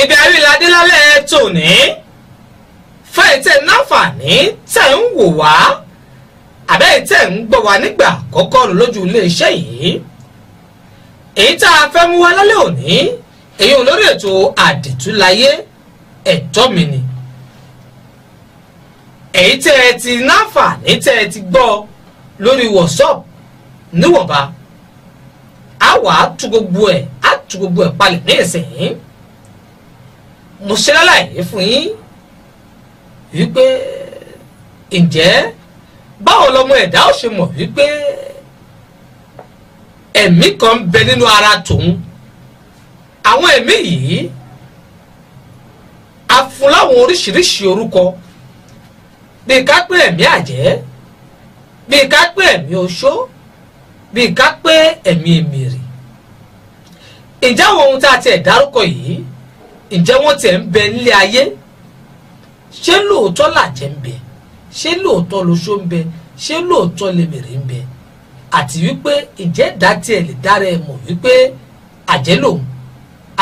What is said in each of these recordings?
Ibi àríládé lálẹ́ tòní fẹ́ẹ̀ tẹ̀ náfààní tẹ̀ ń wò wá àbẹ́ẹ̀ tẹ̀ ń gbọ́ wá nígbà àkọ́kọ́ lójú iléeṣẹ́ yìí. Èyí tá a fẹ́ mú wá lálẹ́ òní èyí ò lórí ètò Àdìtúláyé ẹ̀tọ́ mi ni. Èyí tẹ́ ẹ ti náfààní tẹ́ ẹ ti gbọ́ lórí WhatsApp níwọ̀nba á wà á tú gbogbo ẹ̀ á tú gbogbo ẹ̀ palẹ̀ ní ìsìn. Mo ṣe lálàyé fún yín wípé ǹjẹ́ báwo lọmọ ẹ̀dá ó ṣe mọ̀ wípé ẹ̀mí kan ń bẹ nínú ara tòun. Àwọn ẹ̀mí yìí a fún láwọn oríṣiríṣi orúkọ, bíi ká pé ẹ̀mí àjẹ́, bíi ká pé ẹ̀mí oṣó, bíi ká pé ẹ̀mí èmèrè. Ǹjẹ́ àwọn ohun tá a tiẹ̀ dárúkọ yìí, ǹjẹ́ wọ́n tiẹ̀ ń bẹ nílé ayé? Ṣé lóòótọ́ làjẹ́ ń bẹ? Ṣé lóòótọ́ lóṣó ń bẹ? Ṣé lóòótọ́ lèmèrè ń bẹ? Àti wípé ǹjẹ́ ẹ̀dá tiẹ̀ lè dára ẹ̀ mọ̀ wípé àjẹ́ lòun,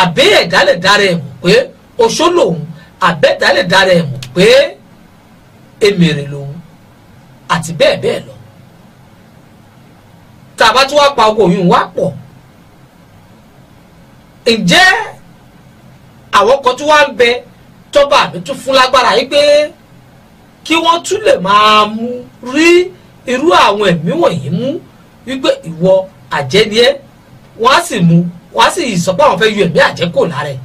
àbẹ́ ẹ̀dá lè dára ẹ̀ mọ̀ pé oṣó lòun, àbẹ́ẹ̀dá lè dára ẹ̀ mọ̀ pé èmèrè lòun, àti bẹ́ẹ̀ bẹ́ẹ̀ lọ. Tá a bá tún wá pa ọkọ̀ òyìn wá pọ̀, ǹjẹ́ àwọn kan tún wá ń bẹ tọ́ba mi tún fún lágbára yìí pé kí wọ́n tún lè máa mú rí irú àwọn ẹ̀mí wọ̀nyí mú wípé ìwọ àjẹ́ ni ẹ́, wọ́n á sì mú, wọ́n á sì sọ pé àwọn fẹ́ yọ ẹ̀mí àjẹ́ kò lára ẹ̀.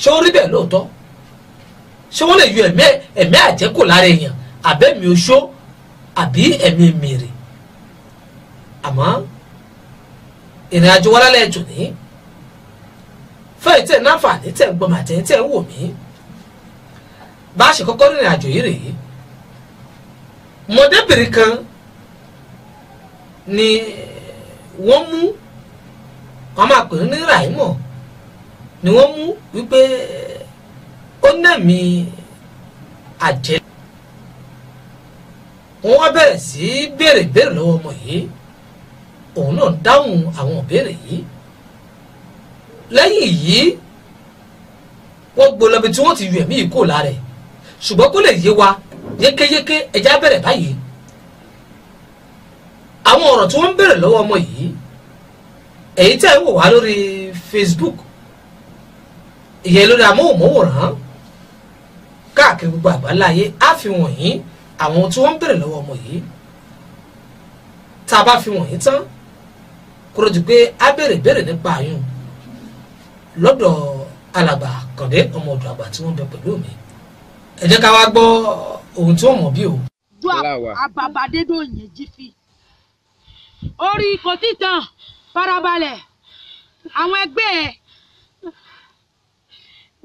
Ṣé ó rí bẹ́ẹ̀ lóòótọ́? Ṣé wọ́n lè yọ ẹ̀mí àjẹ́ kò lára èèyàn, àbẹ́mi oṣó, àbí ẹ̀mí mèrè? Àmọ́ ìrìn àjò wa lálẹ́ tòní fẹ́ẹ̀ tẹ̀ náfààní tẹ̀ ń gbọ́n àtẹ̀ tẹ̀ ń wò mí, bá a ṣe kọ́kọ́ rìnrìn àjò yìí rèé. Mọ̀débìnrin kan ni wọ́n mú, wọ́n máa pè ní Raimo, ni wọ́n mú wípé ó nẹ̀mí àjẹ́. Wọ́n wá bẹ̀rẹ̀ sí béèrè béèrè lọ́wọ́ ọmọ yìí, òun náà dáhùn àwọn ìbéèrè yìí. Lẹ́yìn yìí wọ́n gbó lọ bí tí wọ́n ti yọ ẹ̀mí yìí kò lára ẹ̀. Ṣùgbọ́n kó lè yé wa yékéyéké, ẹja bẹ̀rẹ̀ báyìí. Àwọn ọ̀rọ̀ tí wọ́n ń béèrè lọ́wọ́ ọmọ yìí, èyí tẹ́ ń wò wá lórí Facebook, ìyẹn lórí amóhùnmáwòrán káàkiri gbogbo àgbáláyé, á fi wọ̀nyí àwọn tí wọ́n ń béèrè lọ́wọ́ ọmọ yìí. Tá a bá fi wọ̀nyí tán, kúrò jù pé á béèrè béèrè nípa àyùn lọ́dọ̀ alàgbà Àkàndé ọmọ ọ̀dọ̀ àgbà tí wọ́n bẹ pẹ̀lú mi. Ẹ jẹ́ ká wá gbọ́ ohun tí wọ́n mọ̀ bí o. Àbàbàdédòyìn jífi orí kò tí tán, farabalẹ̀. Àwọn ẹgbẹ́ ẹ̀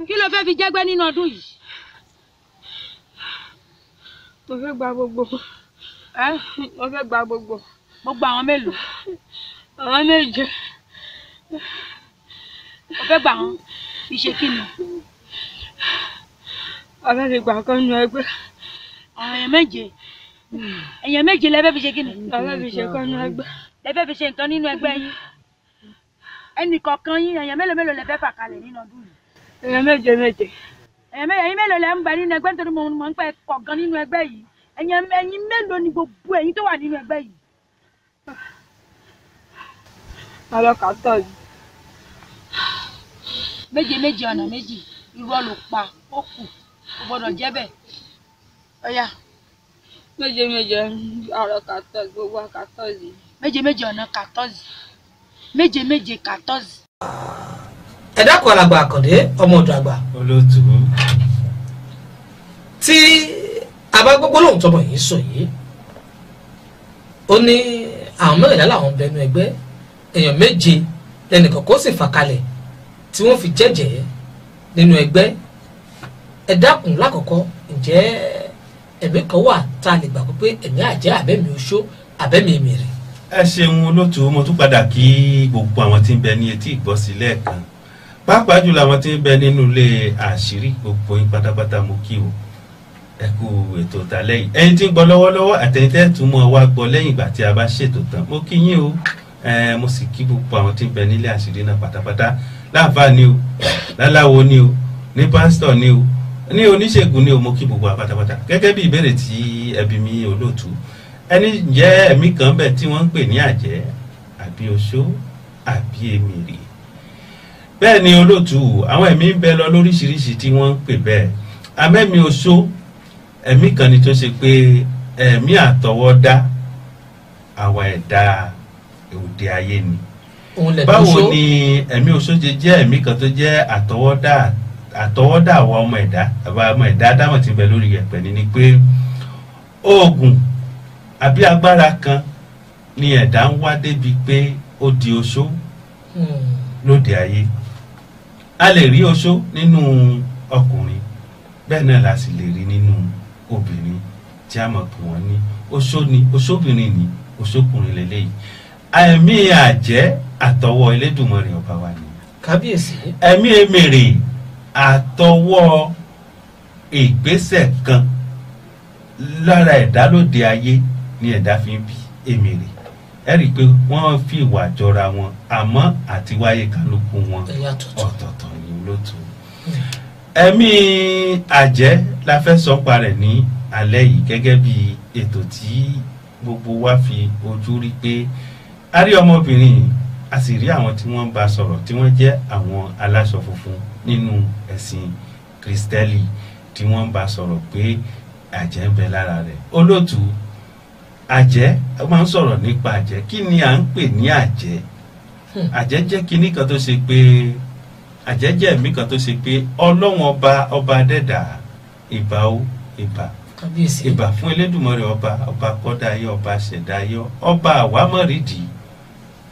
kí ló fẹ́ fi jẹ́gbẹ́ nínú ọdún yìí? Mo fẹ́ gba gbogbo. Mo fẹ́ gba gbogbo. Gbogbo àwọn mélòó? Àwọn méje. Mo fẹ́ gbà wọ́n fi ṣe kí ni? A fẹ́ fi gbà kan nínú ẹgbẹ́. Àwọn èèyàn méje. Èèyàn méje lẹ fẹ́ fi ṣe kí ni? A fẹ́ fi ṣe kan nínú ẹgbẹ́. Lẹ fẹ́ fi ṣe nǹkan nínú ẹgbẹ́ yín. Ẹnì kọ̀ọ̀kan yín, èèyàn mélòó mélòó lẹ fẹ́ fà kalẹ̀ nínú ọdún yìí? Èèyàn méje méje. Èèyàn mélòó lẹ ń bẹ nínú ẹgbẹ́? Nítorí mo mọ̀ ń pẹ́ kọ̀ọ̀kan nínú ẹgbẹ́ yìí. Ẹ̀yin mélòó ni gbogbo ẹ̀yin tó wà nínú ẹgbẹ́ yìí? Alọ́kàtọ̀ yìí. Méje méje ọ̀nà méjì, irọ́ ló pa, ó kù, kò gbọ́dọ̀ jẹ́ bẹ́ẹ̀. Ọ̀yá. Méje méje ọ̀rọ̀ kàtọ́sì, gbogbo kàtọ́sì. Méje méje ọ̀nà kàtọ́sì. Méje méje kàtọ́sì. Ẹ dákun alàgbà Àkàndé ọmọ ọ̀dọ̀ àgbà. Olóòtú. Tí a bá gbogbo lóhùn tọmọ yìí sọ yìí, ó ní àwọn mẹ́rìnlá làwọn bẹnu ẹgbẹ́, èèyàn méje lẹ́nìkan kó sì fà kalẹ̀ tí wọ́n fi jẹ́jẹ́ nínú ẹgbẹ́. Ẹ dákun lákọ̀ọ́kọ́, ǹjẹ́ ẹ̀mí kan wà tá a lè gbàgbọ́ pé ẹ̀mí àjẹ́ àbẹ́mi oṣó àbẹ́mi èmèrè? Ẹ ṣeun olóòtú, mo tún padà kí gbogbo àwọn tí ń bẹ ní etí ìgbọ́sí lẹ́ẹ̀kan, pàápàá jùlọ àwọn tí ń bẹ nínú ilé àṣírí, gbogbo yín pátápátá mo kí o. Ẹ kú ètò ìtàlẹ́ yìí. Ẹ̀yin tí ń gbọ́ lọ́wọ́lọ́wọ́ àtẹ̀yin tẹ́ tún mọ́ wá gbọ́ lẹ́yìn ìgbà tí a bá ṣètò tán, mo kí yín o. Mo sì kí gbogbo àwọn tí ń bẹ nílé àṣírí náà pátápátá, láǹfààní o, láláwo ni o, ní pásítọ̀ ni o, ní oníṣègùn ni o, mo kí gbogbo wa pátápátá. Gẹ́gẹ́ bí ìbéèrè tí ẹbí mi olóòtú, ẹni jẹ́ ẹ̀mí kan bẹ̀ tí wọ́n ń pè ní àjẹ́ àbí oṣó àbí èmìrì. Bẹ́ẹ̀ ni olóòtú, àwọn ẹ̀mí ń bẹ lọ lóríṣiríṣi tí wọ́n ń pè bẹ́ẹ̀. Amẹ́mi oṣó ẹ̀mí kan ni tó ṣe pé ẹ̀mí àtọwọ́dá àwọn ẹ̀dá òde ayé ni. Báwo ni ẹ̀mí oṣó ṣe jẹ́ ẹ̀mí kan tó jẹ́ àtọwọ́dá àwọn ọmọ ẹ̀dá, àbá ọmọ ẹ̀dá dámọ̀ tí ń bẹ lórí ẹ̀pẹ̀ ni pé oògùn àbí agbára kan ni ẹ̀dá ń wá débi pé ó di oṣó lóde ayé. A lè rí oṣó nínú ọkùnrin, bẹ́ẹ̀ náà la sì lè rí nínú obìnrin tí a mọ̀ pé wọ́n ní oṣó ni, oṣóbìnrin ni, oṣókùnrin lélẹ́yìí. Ẹ̀mí àjẹ́ àtọwọ́ Elédùmarè ọba wa ni. Kábíyèsí. Ẹ̀mí èmèrè àtọwọ́ ìgbésẹ̀ kan lára ẹ̀dá lóde ayé ni ẹ̀dá fi ń bí èmèrè. Ẹ rí i pé wọ́n fi ìwà jọra wọn, àmọ́ àti wáyé kálukú wọn ọ̀tọ̀ọ̀tọ̀ ni olóòtú. Ẹ̀mí àjẹ́ la fẹ́ sọ pa rẹ̀ ní alẹ́ yìí gẹ́gẹ́ bí ètò tí gbogbo wa fi ojú rí pé a rí ọmọbìnrin yìí, a sì rí àwọn tí wọ́n bá sọ̀rọ̀ tí wọ́n jẹ́ àwọn aláṣọ funfun nínú ẹ̀sìn kristẹli tí wọ́n bá sọ̀rọ̀ pé àjẹ́ ń bẹ lára rẹ̀. Olóòtú, àjẹ́ máa ń sọ̀rọ̀ nípa àjẹ́. Kí ni à ń pè ní àjẹ́? Àjẹ́ jẹ́ kinní kan tó ṣe pé àjẹ́ jẹ́ ẹ̀mí kan tó ṣe pé Ọlọ́run ọba ọba dẹ́dà ìbà ó ìbà ìbà fún Elédùmarè ọba ọba kọ́dá ayé ọba ṣẹ̀dá ayé ọba àwámọ̀rídì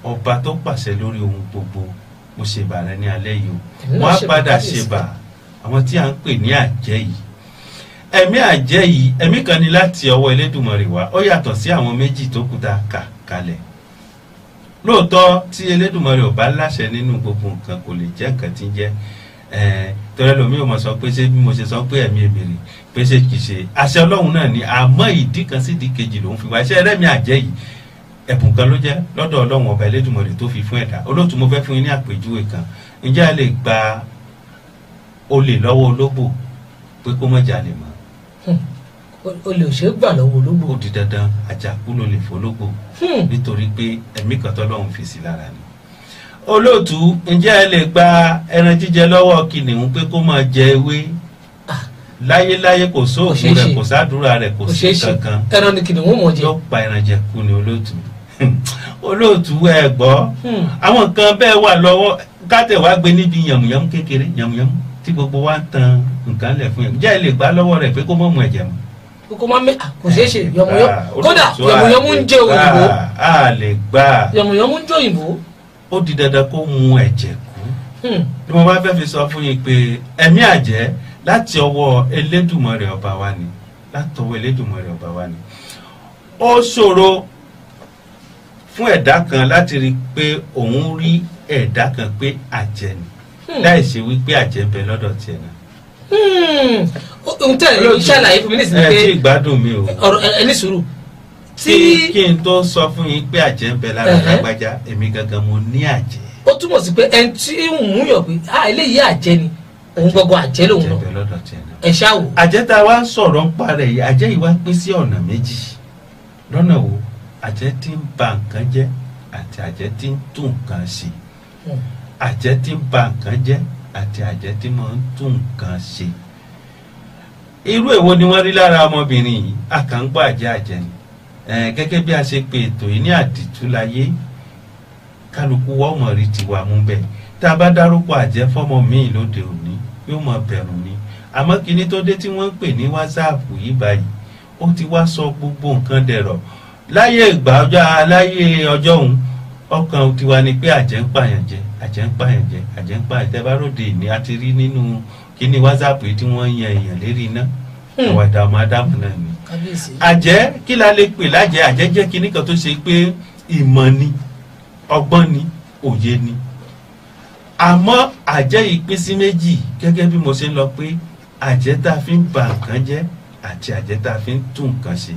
ọba tó pàṣẹ lórí ohun gbogbo. Mo ṣèbà rẹ ní alẹ́ yìí o. Wọ́n á padà ṣèbà àwọn tí à ń pè ní àjẹ́ yìí. Ẹ̀mí àjẹ́ yìí ẹ̀mí kan ni láti ọwọ́ Elédùmarè wá, ó yàtọ̀ sí àwọn méjì tó kù tá a kà kalẹ̀. Lóòótọ́ tí Elédùmarè ò bá láṣẹ nínú gbogbo nǹkan kò lè jẹ́ nǹkan tí ń jẹ́. Torí ẹlòmíì ò mọ̀ sọ pé ṣé bí mo ṣe sọ pé ẹ̀mí èmèrè pé ṣé kìí ṣe àṣẹ Ọlọ́run náà ni, àmọ́ ìdí kan sí ìdí kejì lòún fi wá. Iṣẹ́ ẹlẹ́mìí àjẹ́ yìí ẹ̀bùn kan ló jẹ́ lọ́dọ̀ Ọlọ́run ọba Elédùmarè tó fi fún ẹ̀dá. Olóòtú, mo fẹ́ fún yín ní àpèjúwe kan. Ǹjẹ́ a lè gba olè lọ́wọ́ ológbò pé kó má jalè mọ́? Olè ò ṣe é gbà lọ́wọ́ ológbò. Ó di dandan àjàkú ló lè fọlógbò, nítorí pé ẹ̀mí kan tọ́lọ́run fi sí lára ni. Olóòtú, ǹjẹ́ ẹ lè gba ẹran jíjẹ lọ́wọ́ kìnìún pé kó máa jẹ ewé? Láyéláyé kò sóògùn rẹ̀, kò sádúrà rẹ̀, kò sí kankan. Ẹran ni kìnìún mọ̀ jẹ. Yóò pa ẹran jẹ kú ni olóòtú. Olóòtú, ẹ gbọ́, àwọn nǹkan bẹ́ẹ̀ wà lọ́wọ́ kátẹ̀ wá gbé níbi yàmùyàmù kékeré, yàmùyàmù tí gbogbo wa ń tan nǹkan lẹ̀ fún yẹn. Ǹjẹ́ ẹ lè gbà lọ́wọ́ rẹ̀ pé kó má mu ẹ̀jẹ̀ mọ́? Kókó máa mẹ kò ṣeé ṣe. Yàmùyàmù, kódà yàmùyàmù ń jẹ òyìnbó. A lè gbà. Yàmùyàmù ń jẹ òyìnbó. Ó di dandan kó mu ẹ̀jẹ̀ kú. Bí mo bá fẹ́ fi sọ fún yín pé ẹ̀mí àjẹ́ láti ọwọ́ Elédùmarè ọba wa ni, látọwọ́ Elédùmarè ọba wa ni. Ó ṣòro fún ẹ̀dá kan láti rí i pé òun rí ẹ̀dá kan pé àjẹ́ ni, láì ṣe wípé àjẹ́ ń bẹ lọ́dọ̀ tiẹ̀ náà. Ohun tẹ́ ẹ̀ ń ṣàlàyé fún mi nísìnyí pé ẹ tí ìgbádùn mi o. Ọ̀rọ̀ ẹ ní sùúrù. Tí kí n tó sọ fún yín pé àjẹ́ ń bẹ lára lágbájá, èmi gangan mo ní àjẹ́. Ó túmọ̀ sí pé ẹni tí ń mú yàn pé eléyìí àjẹ́ ni, òun gangan àjẹ́ lòun náà. Àjẹ́ ń bẹ lọ́dọ̀ tiẹ̀ náà. Ẹ ṣáà wò. Àjẹ́ tá a wá sọ̀rọ̀ ń pa rẹ̀ yìí, àjẹ́ yìí wá pín sí ọ̀nà méjì. Lọ́nà wo? Àjẹ́ tí ń ba nǹkan jẹ́ àti àjẹ́ tí ń tún nǹkan ṣe. Àjẹ́ tí ń ba nǹkan jẹ́ àti àjẹ́ tí máa ń tún nǹkan ṣe. Irú èwo ni wọ́n rí lára ọmọbìnrin yìí? Àkàngbọ́ àjẹ́ àjẹ́ ni. Gẹ́gẹ́ bí a ṣe pe ètò yìí ní àdìtú láyé, kálukú wọ́n mọ̀ rí tiwa mú bẹ́ẹ̀. Tá a bá dárúkọ àjẹ́ fọ́mọ míì lóde òní, yóò mọ̀ bẹ̀rù ni. Àmọ́ kinní tó dé tí wọ́n ń pè ní wásáàpù yìí báyìí, ó ti wá sọ gbogbo nǹkan dẹ̀rọ̀. Láyé ìgbà ọjọ́ láyé ọjọ́ òun, ọkàn tiwa ni pé àjẹ́ ń pààyàn jẹ, àjẹ́ ń pààyàn jẹ, àjẹ́ ń pààyàn jẹ. Bá ròde ìní a ti rí nínú kíní wásáàpù yìí tí wọ́n ń yan èèyàn lérí iná. Àwọn ẹ̀dá ọmọ Ádámù náà ni. Àjẹ́ kí la lè pè lájẹ́? Àjẹ́ jẹ́ kíní kan tó ṣe pé ìmọ̀ ni, ọgbọ́n ni, òye ni. Àmọ́ àjẹ́ yìí pín sí méjì gẹ́gẹ́ bí mo ṣe ń lọ pé àjẹ́ tá a fi ń ba nǹkan jẹ́ àti àjẹ́ tá a fi ń tún nǹkan ṣe.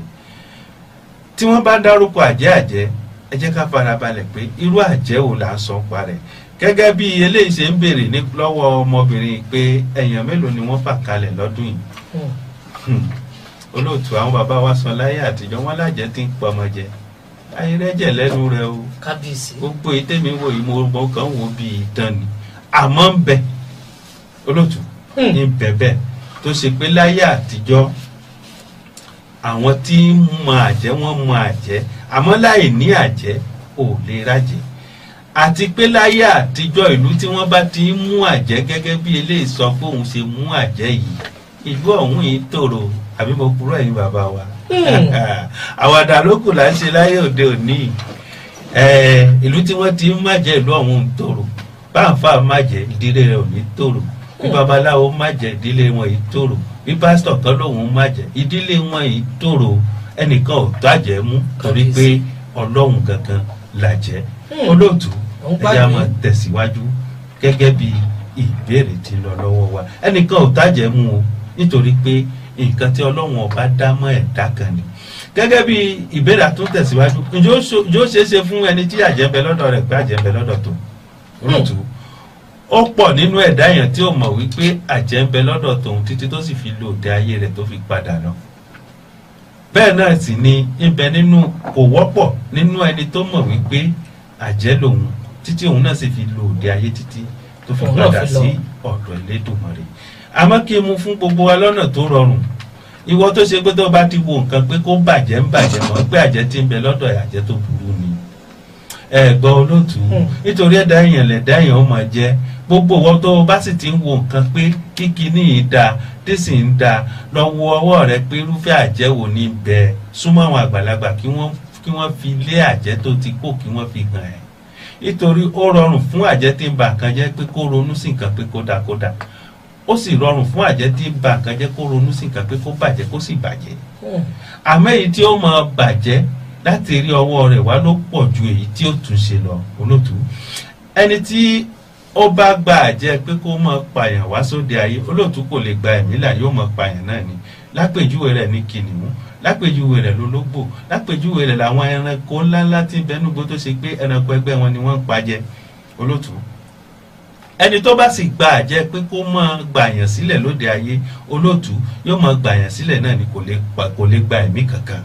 Tí wọ́n bá dárúkọ àjẹ́ àjẹ́, ẹ jẹ́ ká farabalẹ̀ pé irú àjẹ́ wo là ń sọ pa rẹ̀. Gẹ́gẹ́ bí eléyìí ṣe ń béèrè ní lọ́wọ́ ọmọbìnrin pé èèyàn mélòó ni wọ́n fà kalẹ̀ lọ́dún yìí. Olóòtú, àwọn bàbá wa sọ láyé àtijọ́ wọn lájẹ́ tí ń pọmọ jẹ ayé rẹ́jẹ̀ lẹ́nu rẹ o. Kábíyèsí. Gbogbo ètèmi wo yìí mo kàn wò bí idán ni, àmọ́ ń bẹ olóòtú ní bẹ̀bẹ̀ tó ṣe pé láyé àtijọ́ àwọn tí ń mọ àjẹ́ wọ́n mọ àjẹ́, àmọ́ láì ní àjẹ́ ò lè rájẹ́. Àti pé láyé àtijọ́ ìlú tí wọ́n bá ti ń mú àjẹ́ gẹ́gẹ́ bí eléyìí sọ pé òun ṣe mú àjẹ́ yìí, ìlú ọ̀hún yìí tòrò. Àbí mo purọ́ ẹ̀yin bàbá wa? Àwàdà ló kù là ń ṣe láyé òde òní. Ìlú tí wọ́n ti ń májẹ́ ìlú ọ̀hún ń tòrò. Báńfà májẹ́ ìdílé rẹ̀ ò ní tòrò, bí babaláwo májẹ́ ìdílé wọn yìí tòrò, bí pásítọ̀ kan lòun májẹ́ ìdílé wọn yìí tòrò. Ẹnìkan ò tó àjẹ́ mú torí pé Ọlọ́run gangan làjẹ́. Olóòtú, ẹ̀yà máa tẹ̀síwájú gẹ́gẹ́ bí ìbéèrè tí ń lọ lọ́wọ́ wa. Ẹnìkan ò tàjẹ́ mú o nítorí pé nǹkan tí Ọlọ́run ọba dá mọ́ ẹ̀dá kan ni. Gẹ́gẹ́ bí ìbéèrè àtún tẹ̀síwájú, ǹjẹ́ ó ṣeé ṣe fún ẹni tí àjẹ́ ń bẹ lọ́dọ̀ rẹ̀ pé àjẹ́ ń bẹ lọ́dọ̀ tó? Olóòtú, ó pọ̀ nínú ẹ̀dá èèyàn tí ó mọ̀ wípé àjẹ́ ń bẹ lọ́dọ̀ tòun títí tó sì fi lo òde ayé rẹ̀ tó fi padà lọ. Bẹ́ẹ̀ náà sì ni ń bẹ nínú, kò wọ́pọ̀ nínú ẹni tó mọ̀ wípé àjẹ́ lòun títí òun náà sì fi lo òde ayé títí tó fi padà sí ọ̀dọ̀ Elédùmarè. Àmọ́ kí n mú fún gbogbo wa lọ́nà tó rọrùn. Ìwọ tó ṣe pé tó bá ti wo nǹkan pé kó bàjẹ́ ń bàjẹ́ mọ́ pé àjẹ́ tí ń bẹ lọ́dọ̀ àjẹ́ tó burú ni. Ẹ gbọ́ olóòtú, nítorí ẹ̀dá èèyàn lẹ̀dá èèyàn ó máa jẹ́. Gbogbo ìwọ tó bá sì ti ń wo nǹkan pé kíkí ní ìdá tí sì ń da, lọ wo ọwọ́ rẹ pé irúfẹ́ àjẹ́ wo ní bẹ. Súnmọ́ àwọn àgbàlagbà kí wọ́n fi lé àjẹ́ tó ti kó kí wọ́n fi hàn ẹ́. Nítorí ó rọrùn fún àjẹ́ tí ń ba nǹkan jẹ́ pé kó ronú sí nǹkan pé kó dáa kó dáa. Ó sì rọrùn fún àjẹ́ tí ń ba nǹkan jẹ́ kó ronú sí nǹkan pé kó bàjẹ́ kó sì bàjẹ́. Àmọ́ èyí tí ó máa bàjẹ́ láti rí ọwọ́ rẹ̀ wá ló pọ̀ ju èyí tí ó tún ṣe lọ. Olóòtú, ẹni tí ó bá gba àjẹ́ pé kó máa pààyàn wá sóde ayé, olóòtú kò lè gba ẹ̀mí là, yóò máa pààyàn náà ni. Lápèjúwe rẹ̀ ní kìnìún, lápèjúwe rẹ̀ lólógbò, lápèjúwe rẹ̀ làwọn ẹranko ńláńlá tí ń bẹnugbó tó ṣe pé ẹranko ẹgbẹ́ wọn ni wọ́n ń pa jẹ. Olóòtú, ẹni tó bá sì gba àjẹ́ pé kó máa gbàyàn sílẹ̀ lóde ayé, olóòtú yóò máa gbàyàn sílẹ̀ náà ni, kò lè gba ẹ̀mí kankan.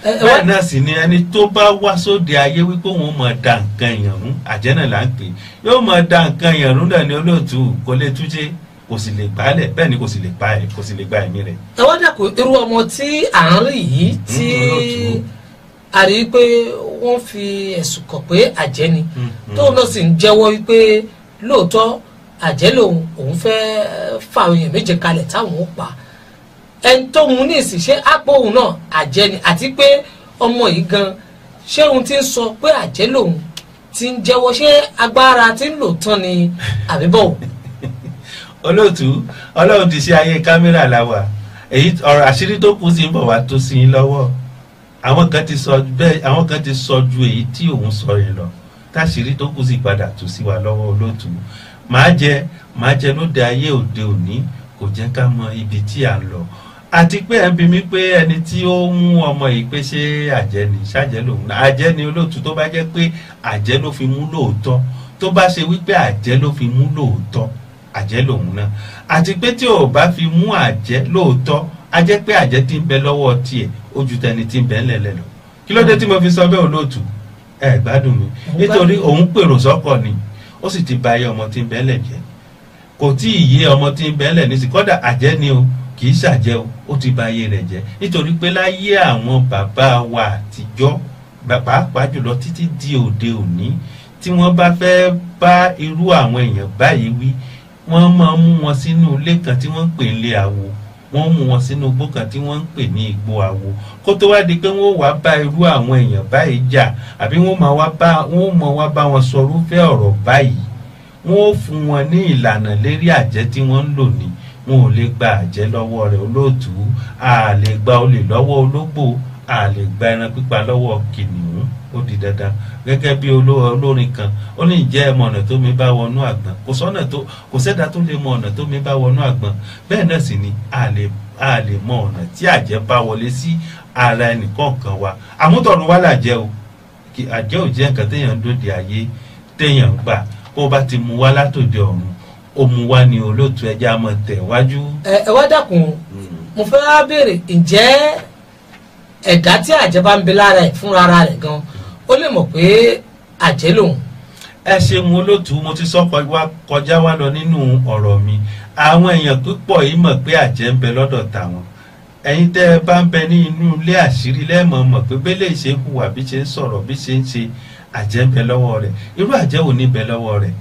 Bẹ́ẹ̀ náà sì ni ẹni tó bá wá sóde ayé wípé òun máa da nǹkan èèyàn rú, àjẹ́ náà là ń pè, yóò máa da nǹkan èèyàn rú náà ni olóòtú, kò lè túnṣe, kò sì lè gbálẹ̀, bẹ́ẹ̀ ni kò sì lè pa ẹ̀, kò sì lè gba ẹ̀mí rẹ̀. Ẹ wá dàpọ̀ irú ọmọ tí à ń rí yìí tí a rí pé wọ́n fi ẹ̀sùn kàn pé àjẹ́ ni, tóun náà sì ń jẹ́wọ́ wípé lóòótọ́ àjẹ́ lòun, òun fẹ́ fa àwọn èèyàn méje kalẹ̀ táwọn ó pa. Ẹni tó mú ní ìsìn ṣé àpò òun náà àjẹ́ ni? Àti pé ọmọ yìí gan ṣé òun ti ń sọ pé àjẹ́ lòun ti ń jẹ́wọ́, ṣé agbára ti ń lò tán ni àbíbọ̀? Olóòtú, Ọlọ́run ti ṣe ayé kámẹ́rà la wà, èyí ọ̀rọ̀ àṣírí tó kù sí ń bọ̀ wá tó sí yín lọ́wọ́. Àwọn kan ti sọ bẹ́ẹ̀, àwọn kan ti sọ ju èyí tí òun sọ yẹn lọ, táṣírí tó kù sí padà tó sí wa lọ́wọ́. Olóòtú, màá jẹ lóde ayé òde òní kò jẹ́ ká mọ ibi tí à ń lọ. Àti pé ẹ bi mí pé ẹni tí ó mú ọmọ yìí pé ṣé àjẹ́ ni, ṣàjẹ́ lòun náà àjẹ́ ni. Olóòtú, tó bá jẹ́ pé àjẹ́ ló fi mú lóòótọ́, tó bá ṣe wípé àjẹ́ ló fi mú lóòótọ́, àjẹ́ lòun náà. Àti pé tí ò bá fi mú àjẹ́ lóòótọ́, a jẹ́ pé àjẹ́ tí ń bẹ lọ́wọ́ tiẹ̀ ó ju tẹni tí ń bẹ ńlẹ̀lẹ̀ lọ. Kí ló dé tí mo fi sọ bẹ́ẹ̀ olóòtú? Ẹ gbádùn mi. Nítorí òun pèrò sọ́kọ̀ ni, ó sì ti ba ayé ọmọ tí ń bẹ ńlẹ̀ jẹ́. Kò tí ì yé ọmọ tí ń bẹ ńlẹ̀ nísìnyí, kódà àjẹ́ ni o, kì í ṣàjẹ́ o, ó ti ba ayé rẹ̀ jẹ́. Nítorí pé láyé àwọn bàbá wa àtijọ́, pàápàá jùlọ títí di òde òní, tí wọ́n bá fẹ́ bá irú àwọn èèyàn báyìí wí, wọ́n máa mú wọn sínú ilé kan tí wọ́n ń pè ní ilé awo, wọ́n mú wọn sínú igbó kan tí wọ́n ń pè ní igbó awo. Kó tó wá di pé wọ́n wá bá irú àwọn èèyàn báyìí jà, àbí wọ́n máa wá bá wọn sọ irúfẹ́ ọ̀rọ̀ báyìí, wọ́n ó fún wọn ní ìlànà lérí àjẹ́ tí wọ́n ń lò ní. Wọn ò lè gba àjẹ́ lọ́wọ́ rẹ̀ olóòtú, a lè gba olè lọ́wọ́ ológbò, a lè gba ẹran pípa lọ́wọ́ kìnìún, ó di dandan. Gẹ́gẹ́ bí olórin kan, ó ní ìjẹ́ ẹ mọ ọ̀nà tó mi bá wọnú àgbọn, kò sọ́nà tó, kò sẹ́dá tó lè mọ ọ̀nà tó mi bá wọnú àgbọn. Bẹ́ẹ̀ náà sì ni a lè mọ ọ̀nà tí àjẹ́ bá wọlé sí ara ẹnìkọ̀ọ̀kan wa. Àmútọ̀run wá làjẹ́ o, àjẹ́ ò jẹ́ nǹkan téèyàn ń dòde ayé téèyàn ń gbà. Bó bá ti mú wá látòde ọ̀run, ó mú wá ní olóòtú, ẹja mọ̀ tẹ̀ wájú. Ẹ wá dákun, mo fẹ́ wá béèrè, ǹjẹ́ ẹ̀dá tí àjẹ́ bá ń bẹ lára ẹ̀ fúnra ara rẹ̀ gan, ó lè mọ̀ pé àjẹ́ lòun? Ẹ ṣeun olóòtú, mo ti sọ kọjá wá lọ nínú ọ̀rọ̀ mi. Àwọn èèyàn púpọ̀ yìí mọ̀ pé àjẹ́ ń bẹ lọ́dọ̀ tàwọn. Ẹ̀yin tẹ́ ẹ bá ń bẹ ní inú ilé àṣírí lẹ́ẹ̀mọ̀ mọ̀ pé bẹ́lẹ̀ ṣe ń hùwà, bí ṣe ń sọ̀rọ̀, bí ṣe ń ṣe, àjẹ́ ń bẹ lọ́wọ́ rẹ̀. Irú àjẹ́ wo ní bẹ lọ́wọ́ rẹ̀?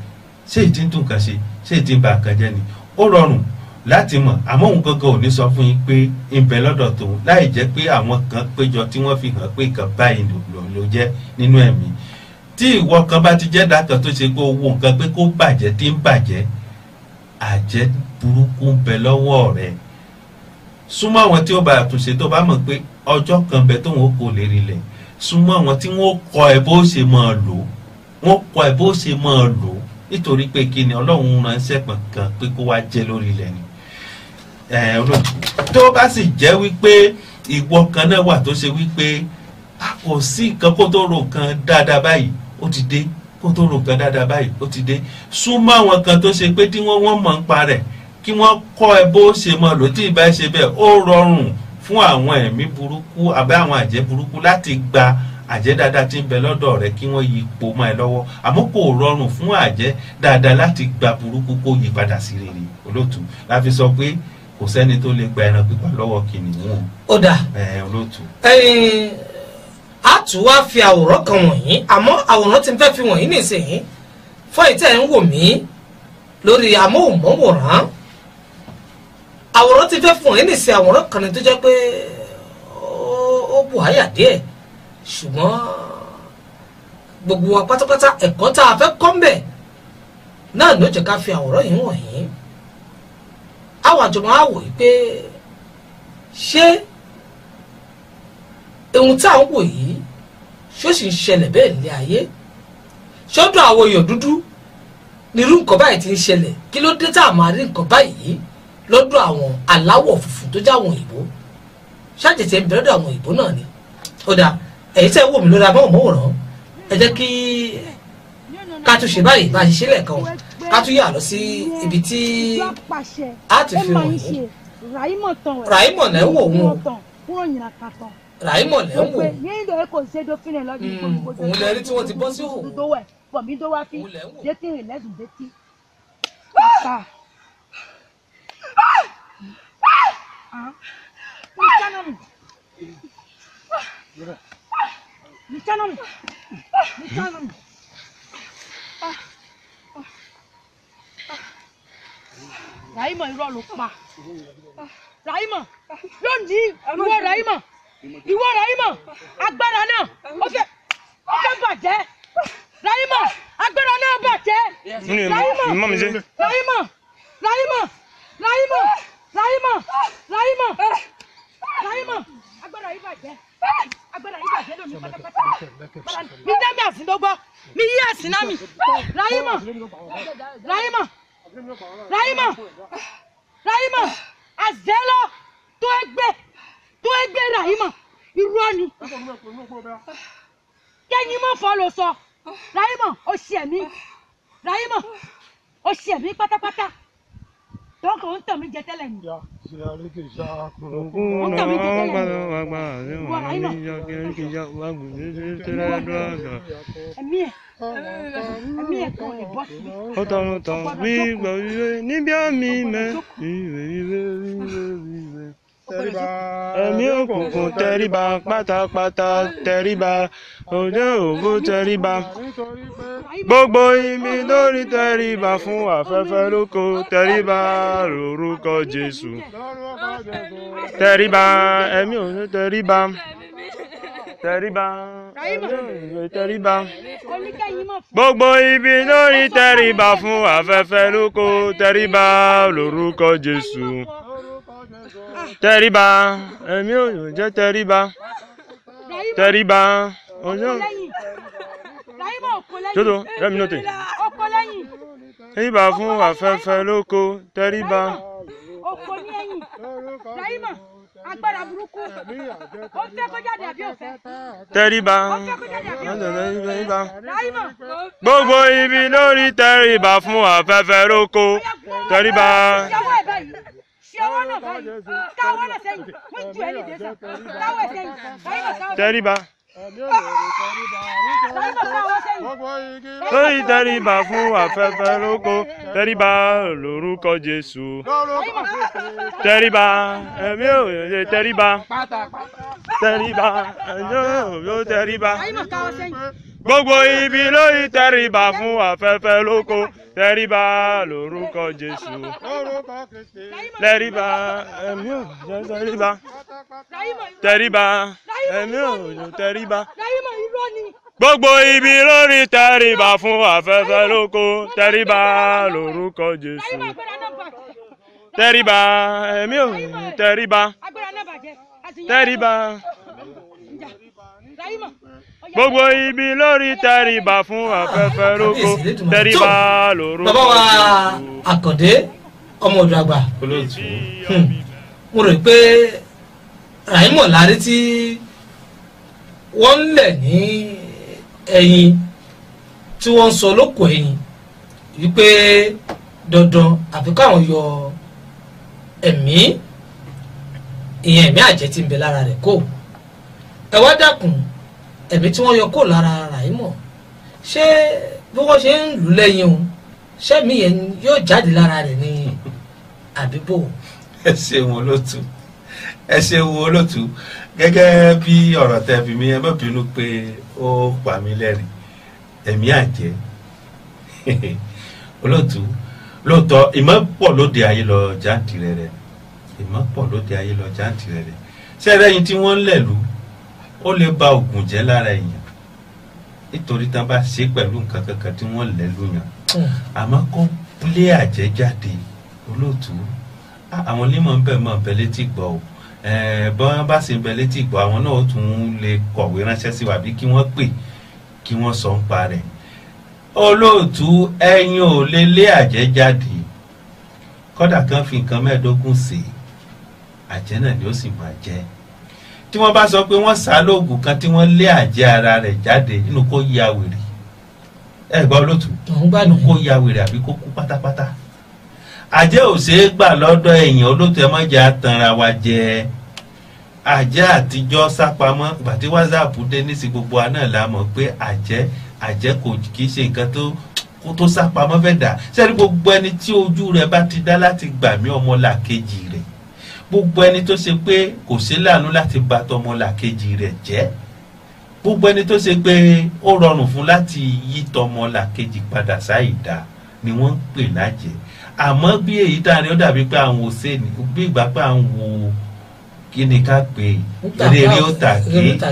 Ṣé ìdí ń tún kan ṣe, ṣé ìdí ń ba nǹkan jẹ́ ni? Ó rọrùn láti mọ̀, àmọ́ òun gangan ò ní sọ fún yín pé ń bẹ lọ́dọ̀ tòun, láì jẹ́ pé àwọn kan péjọ tí wọ́n fi hàn pé nǹkan báyìí ló jẹ́ nínú ẹ̀mí. Tí ìwọ kan bá ti jẹ́ dákan tó ṣe pé owó nǹkan pé kó bàjẹ́ tí ń bàjẹ́, àjẹ́ burúkú ń bẹ lọ́wọ́ rẹ̀. Súnmọ́ àwọn tí ó bá àtúnṣe, tó bá mọ̀ pé ọjọ́ kan bẹ tóun ó kò lè rilẹ̀, súnmọ́ àwọn tí wọ́n kọ́ ẹ bó ṣe máa lò, wọ́n kọ́ ẹ bó ṣe máa lò, nítorí pé kí ni Ọlọ́run ránṣẹ́ kankan pé kó wá jẹ́ lórí ilẹ̀ ni. Olóòtú, tó bá sì jẹ́ wípé ìwọ kan náà wà tó ṣe wípé kò sí nǹkan kó tó ro nǹkan dáadáa báyìí, ó ti dé, kó tó ro nǹkan dáadáa báyìí, ó ti dé, súnmọ́ àwọn kan tó ṣe pé tí wọ́n mọ̀ ń pa rẹ̀, kí wọ́n kọ́ ẹ bó ṣe mọ̀ lò. Tí ìbá ṣe bẹ́ẹ̀, ó rọrùn fún àwọn ẹ̀mí burúkú àbẹ́ àwọn àjẹ́ burúkú láti gba àjẹ́ dáadáa tí ń bẹ lọ́dọ̀ rẹ kí wọ́n yí ipò mọ́ ẹ lọ́wọ́, àmọ́ kò rọrùn fún àjẹ́ dáadáa láti gba burúkú kó yí padà sí rere. Olóòtú, la fi sọ pé kò sẹ́ni tó lè gba ẹran pípa lọ́wọ́ kìnìún. Ó dà. Olóòtú. A tún wá fi àwòrán kan wọ̀nyí, àmọ́ àwòrán tí n fẹ́ fi wọ̀nyí nìsín fún ìtẹ́ ń wò mí lórí amóhùnmáwòrán, àwòrán tí fẹ́ fún wọ̀nyí nìsín, àwòrán kan ní tó jẹ́ pé ó bù háyà díẹ̀, ṣùgbọ́n gbogbo wa pátápátá ẹ̀kọ́ tá a fẹ́ kọ́ ń bẹ̀ náà ló jẹ́ ká fi àwòrán yìí wọ̀nyí. Àwọn àjọmọ́ á wò yí pé ṣé ohun tá à ń wò yìí ṣó sì ń ṣẹlẹ̀ bẹ́ẹ̀ ní ayé? Ṣọ́dọ̀ àwọn èèyàn dúdú nírú nǹkan báyìí ti ń ṣẹlẹ̀? Kí ló dé tá a máa rí nǹkan báyìí lọ́dọ̀ àwọn aláwọ̀ funfun tó jáwọn òyìnbó? Ṣáàjẹ̀tẹ̀ ń bẹ lọ́dọ̀ àwọn òyìnbó náà ni. Ó dáa, ẹ̀yin tẹ́ wò mí lórí amóhùnmáwòrán, ẹ jẹ́ kí ká tún ṣe báyìí bá a ṣe ṣe lẹ́ẹ̀kan, ká tún yà lọ sí ibi tí a ti fi wọ̀nyí. Ràímọ̀ lẹ́ ń wò wọ́n, Ràímọ̀ lẹ́ ń wò, òun lẹ rí tí wọ́n ti bọ́ sí òun. Òun lẹ́ ń wò. Ràímọ̀ irọ́ ló pa. Ràímọ̀ lónìí, ìwọ Ràímọ̀, ìwọ Ràímọ̀, agbára náà ó fẹ́ bàjẹ́. Ràímọ̀, agbára náà bàjẹ́. Ràímọ̀, Ràímọ̀, Ràímọ̀, Ràímọ̀, Ràímọ̀, Ràímọ̀, Ràímọ̀, agbára yìí bàjẹ́. Agbára yìí bàjẹ́ lónìí pátápátá. Mi dá mi àsìn tó gbọ́, mi yí àsìn náà mi. Ràímọ̀, Ràímọ̀, Ràímọ̀, Ràímọ̀, àzẹ́lọ́ tó ẹgbẹ́ Ràímọ̀, irọ́ ni. Kẹ́yìn mọ́ fọ́ ló sọ. Ràímọ̀, ó ṣe ẹ̀mí. Ràímọ̀, ó ṣe ẹ̀mí pátápátá. Dọ́kọ̀ ń tàn mí jẹ tẹ́lẹ̀ ni. Ó ń tàn mí jẹ tẹ́lẹ̀ ni. Ìwọ Ràímọ̀. Ẹ̀mí ẹ̀, ẹ̀mí ẹ̀ kan lè bọ́ sí. Ó tọrùn tán wíwẹ̀ wíwẹ̀ níbi àmì mẹ́. Wíwẹ̀ wíwẹ̀ wíwẹ̀ wíwẹ̀. Ẹ̀mí òkùnkùn tẹríba pátápátá tẹríba, òjò ògo tẹríba. Gbogbo imi lórí tẹríba fún afẹ́fẹ́ lóko tẹríba lórúkọ Jésù. Tẹríba ẹ̀mí òun tẹríba. Tẹríba ẹ̀mí òun tẹríba. Gbogbo ibi lórí tẹríba fún afẹ́fẹ́ lóko tẹríba lórúkọ Jésù. Tẹríba ẹ̀mí òun jẹ́ tẹríba. Tẹríba òun. Jojo, rẹ́mi nótè. Tẹríba fún afẹ́fẹ́ lóko tẹríba. Oko ní ẹ̀yìn. Ràímọ̀, Agbára burúkú. Ó fẹ́ kó jáde àbí ò fẹ́? Tẹríba. Ó fẹ́ kó jáde àbí ò fẹ́? Ráímọ̀. Gbogbo ibi lórí tẹríba fún afẹ́fẹ́ lóko. Tẹríba. Ṣé ọwọ́ ẹ̀ báyìí? Ṣé ọwọ́ náà báyìí? Káwọ́ náà sẹ́yìn. Wọ́n ju ẹ̀ ní ìdẹ́sà. Káwọ́ ẹ̀ sẹ́yìn. Ráímọ̀ káwọ́. Tẹríba. Ráímọ̀ káwọ́ sẹ́yìn. Lórí tẹríba fún afẹ́fẹ́ lóko. Tẹríba lórúkọ Jésù. Tẹríba ẹ̀mí ò lè tẹríba. Tẹríba ẹ̀mí ò lè tẹríba. Ráímọ̀ káwọ́ sẹ́yìn. Gbogbo ibi lórí tẹríba fún afẹ́fẹ́ lóko. Tẹríba lórúkọ Jésù. Tẹríba ẹ̀mí ò lè tẹríba. Tẹríba ẹ̀mí ò lè tẹríba. Ráímọ̀ irọ́ ni. Gbogbo ibi lórí tẹríba fún afẹ́fẹ́ lóko. Tẹríba lórúkọ Jésù. Ráímọ̀ agbára náà bàjẹ́. Tẹríba ẹ̀mí ò tẹríba. Agbára náà bàjẹ́. Àti- Tẹríba. Ráímọ̀. Gbogbo ibi lórí tẹríba fún afẹ́fẹ́ lóko. Tẹríba lórúkọ Bàbá wa Jésù. Àkàndé ọmọ ọ̀dọ̀ àgbà. Olóòtú. Mo rò pé Ráímọ̀ lárí tí wọ́n ń lẹ̀ ní ẹyin tí wọ́n ń sọ lóko ẹyin wípé dandan àfi káwọn yọ ẹ̀mí ìyẹn ẹ̀mí àjẹ́ tí ń bẹ lára rẹ̀ kó. Ẹ wá dákun, ẹ̀mí tí wọ́n yọ kó lára Ráímọ̀, ṣé bí wọ́n ṣe ń lù lẹ́yìn o, ṣẹ́mi yẹn yóò jáde lára rẹ̀ ní àbíbò? Ẹ ṣeun olóòtú, ẹ ṣeun olóòtú. Gẹ́gẹ́ bí ọ̀rọ̀ tẹ́ fi mi, ẹ má bínú pé ó pa mí lẹ́rìn. Ẹ̀mí àjẹ́ olóòtú, lóòótọ́ ìmọ̀ pọ̀ lóde ayé lọ jàǹtìrẹrẹ, ìmọ̀ pọ̀ lóde ayé lọ jàǹtìrẹrẹ. Ṣé ẹ rẹ́yìn tí wọ́n ń lẹ̀lú, ó lè ba ògùn jẹ́ lára èèyàn nítorí tán bá ṣe pẹ̀lú nǹkan kankan tí wọ́n lẹ̀lú yàn. Àmọ́ kó lé àjẹ́ jáde olóòtú, àwọn onímọ̀ ń bẹ̀ mọ̀ bẹ̀ létí gbọ́ o. Bọ́n bá sì ń bẹ létí gbọ́, àwọn náà ó tún lè kọ̀wé ránṣẹ́ sí wa bí kí wọ́n pè kí wọ́n sọ ń pa rẹ̀. Olóòtú, ẹ̀yin ò lè lé àjẹ́ jáde, kódà kan fi nǹkan 25 sí àjẹ́ náà ni ó sì máa jẹ́. Tí wọ́n bá sọ pé wọ́n sá lóògùn kan tí wọ́n lé àjẹ́ ara rẹ̀ jáde, nínú kó ya wèrè. Ẹ gbọ́ olóòtú, nínú kó ya wèrè àbí kó kú pátápátá. Àjẹ́ ò ṣeé gbà lọ́dọ̀ èèyàn olóòtú, ẹ má jẹ́ àtànra wa jẹ. Àjẹ́ àtijọ́ sápamọ́, gbàtí WhatsApp dé nísì gbogbo wa náà la mọ̀ pé àjẹ́ kò kì í ṣe nǹkan tó sápamọ́ fẹ́ dà. Sẹ́ni gbogbo ẹni tí ojú rẹ̀ bá ti dá láti gbà mí ọmọlàkejì rẹ̀, gbogbo ẹni tó ṣe pé kò ṣe láàánú láti bà tọmọlàkejì rẹ̀ jẹ́, gbogbo ẹni tó ṣe pé ó rọrùn fún láti yí tọmọlàkejì padà sáìdá ni wọ́n ń pè lájẹ́. Àmọ́ bí èyí tá a ní ó dàbí pé àwọn òsèǹ bí ìgbà pé àwọn wo kí ni ká pè é, eré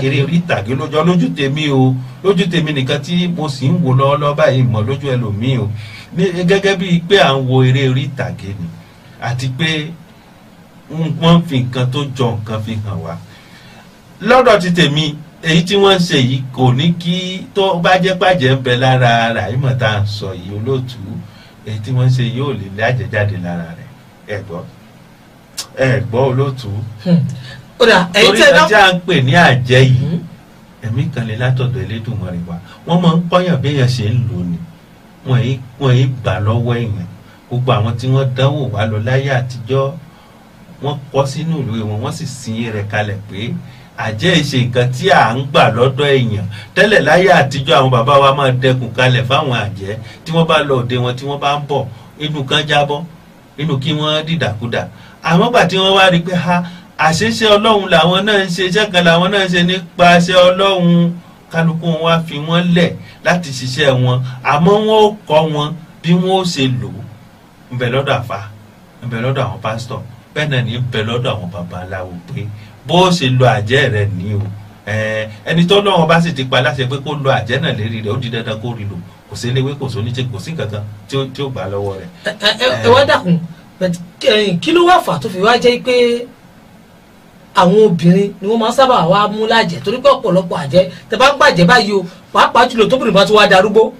eré orí ìtàgé lójó lójú tèmi o, lójú tèmi nìkan tí mo sì ń wò lọ́wọ́lọ́wọ́ báyìí mọ̀ lójú ẹlòmíì o, gẹ́gẹ́ bíi pé à ń wo eré orí ìtàgé ni, àti pé wọ́n fi nǹkan tó jọ nǹkan fi hàn wá. Lọ́dọ̀ ti tèmi, èyí tí wọ́n ń ṣe yìí kò ní kí tó bá jẹ́ pàjẹ́ ń bẹ lára Ráímọ̀ tá à ń sọ yìí olóòtú, èyí tí wọ́n ń ṣe yóò lè lé àjẹjáde lára rẹ̀. Ẹ gbọ́, ẹ gbọ́ olóòtú. Torí ajá ń pè ní àjẹ́ yìí, ẹ̀mí kan lè látọ̀dọ̀ Elédùmarè wá. Wọ́n máa ń kọ́yàn bí èèyàn ṣe ń lò ní, wọ́n yìí gbà lọ́wọ́ èèyàn. Gbogbo àwọn tí wọ́n dánwò wá lọ láyé àtijọ́, wọ́n kọ́ sínú ìwé wọn, wọ́n sì sin rẹ̀ kalẹ̀ pé àjẹ́ ìṣe nǹkan tí à ń gbà lọ́dọ̀ èèyàn. Tẹ́lẹ̀ láyé àtijọ́ àwọn bàbá wa máa dẹkùn kalẹ̀ fáwọn àjẹ́ tí wọ́n bá lọ òde wọn tí wọ́n bá ń bọ̀, inú kan jábọ́, inú kí wọ́n dìdàkudà. Àmọ́ gbà tí wọ́n wá rí pé ha, àṣeṣe Ọlọ́run làwọn náà ń ṣe, iṣẹ́ kan làwọn náà ń ṣe nípasẹ̀ Ọlọ́run, kálukú wọn wá fi wọ́n lẹ̀ láti ṣiṣẹ́ wọn. Àmọ́ wọn ó kọ́ wọn bí wọ́n ó ṣe lò ó. Ń bẹ lọ́dọ̀ àfa, ń bẹ lọ́dọ̀ àwọn pásítọ̀, bẹ́ẹ̀ náà ní ń bẹ lọ́dọ̀ àwọn babaláwo pé bó ṣe lo àjẹ́ rẹ̀ ní o. Ẹni tó lọ́wọ́ bá sì ti pa láṣẹ pé kó lo àjẹ́ náà lérí rẹ̀, ó di dandan kó rí lò. Kò sí eléwé, kò sóníṣe, kò sí nǹkan kan tí ó gbà lọ́wọ́ rẹ̀. Ẹ wá dákun, kí ló wá fà tó fi wá jẹ́ pé àwọn obìnrin ni wọ́n máa ń sábà wá mú lájẹ́? Torí pé ọ̀pọ̀lọpọ̀ àjẹ́ tẹ bá ń gbàjẹ́ báyìí o, pàápàá jùlọ tóbìnrin bá tún wá darúgbó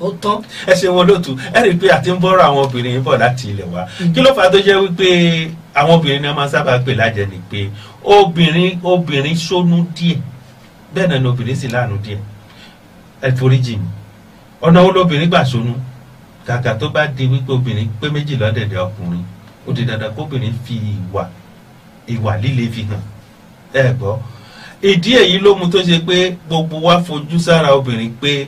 ó tán. Ẹ ṣe wọn lótú, ẹ rí i pé a ti ń bọ́rọ̀ àwọn obìnrin yìí bọ̀ láti ilẹ̀ wa. Kí ló fà á tó jẹ́ wípé Àwọn obìnrin náà máa sábà pè lájẹ́ ni pé obìnrin ṣónú díẹ̀, bẹ́ẹ̀ náà ni obìnrin sì láàánú díẹ̀. Ẹ foríjì mi, ọ̀nà wo lobìnrin gbà ṣónú? Kàkà tó bá di wípé obìnrin pé méjì lọ́dẹ̀dẹ̀ ọkùnrin, ó di dandan kóbìnrin fi ìwà líle fi hàn. Ẹ gbọ́, ìdí èyí ló mú tó ṣe pé gbogbo wa fojú sára obìnrin pé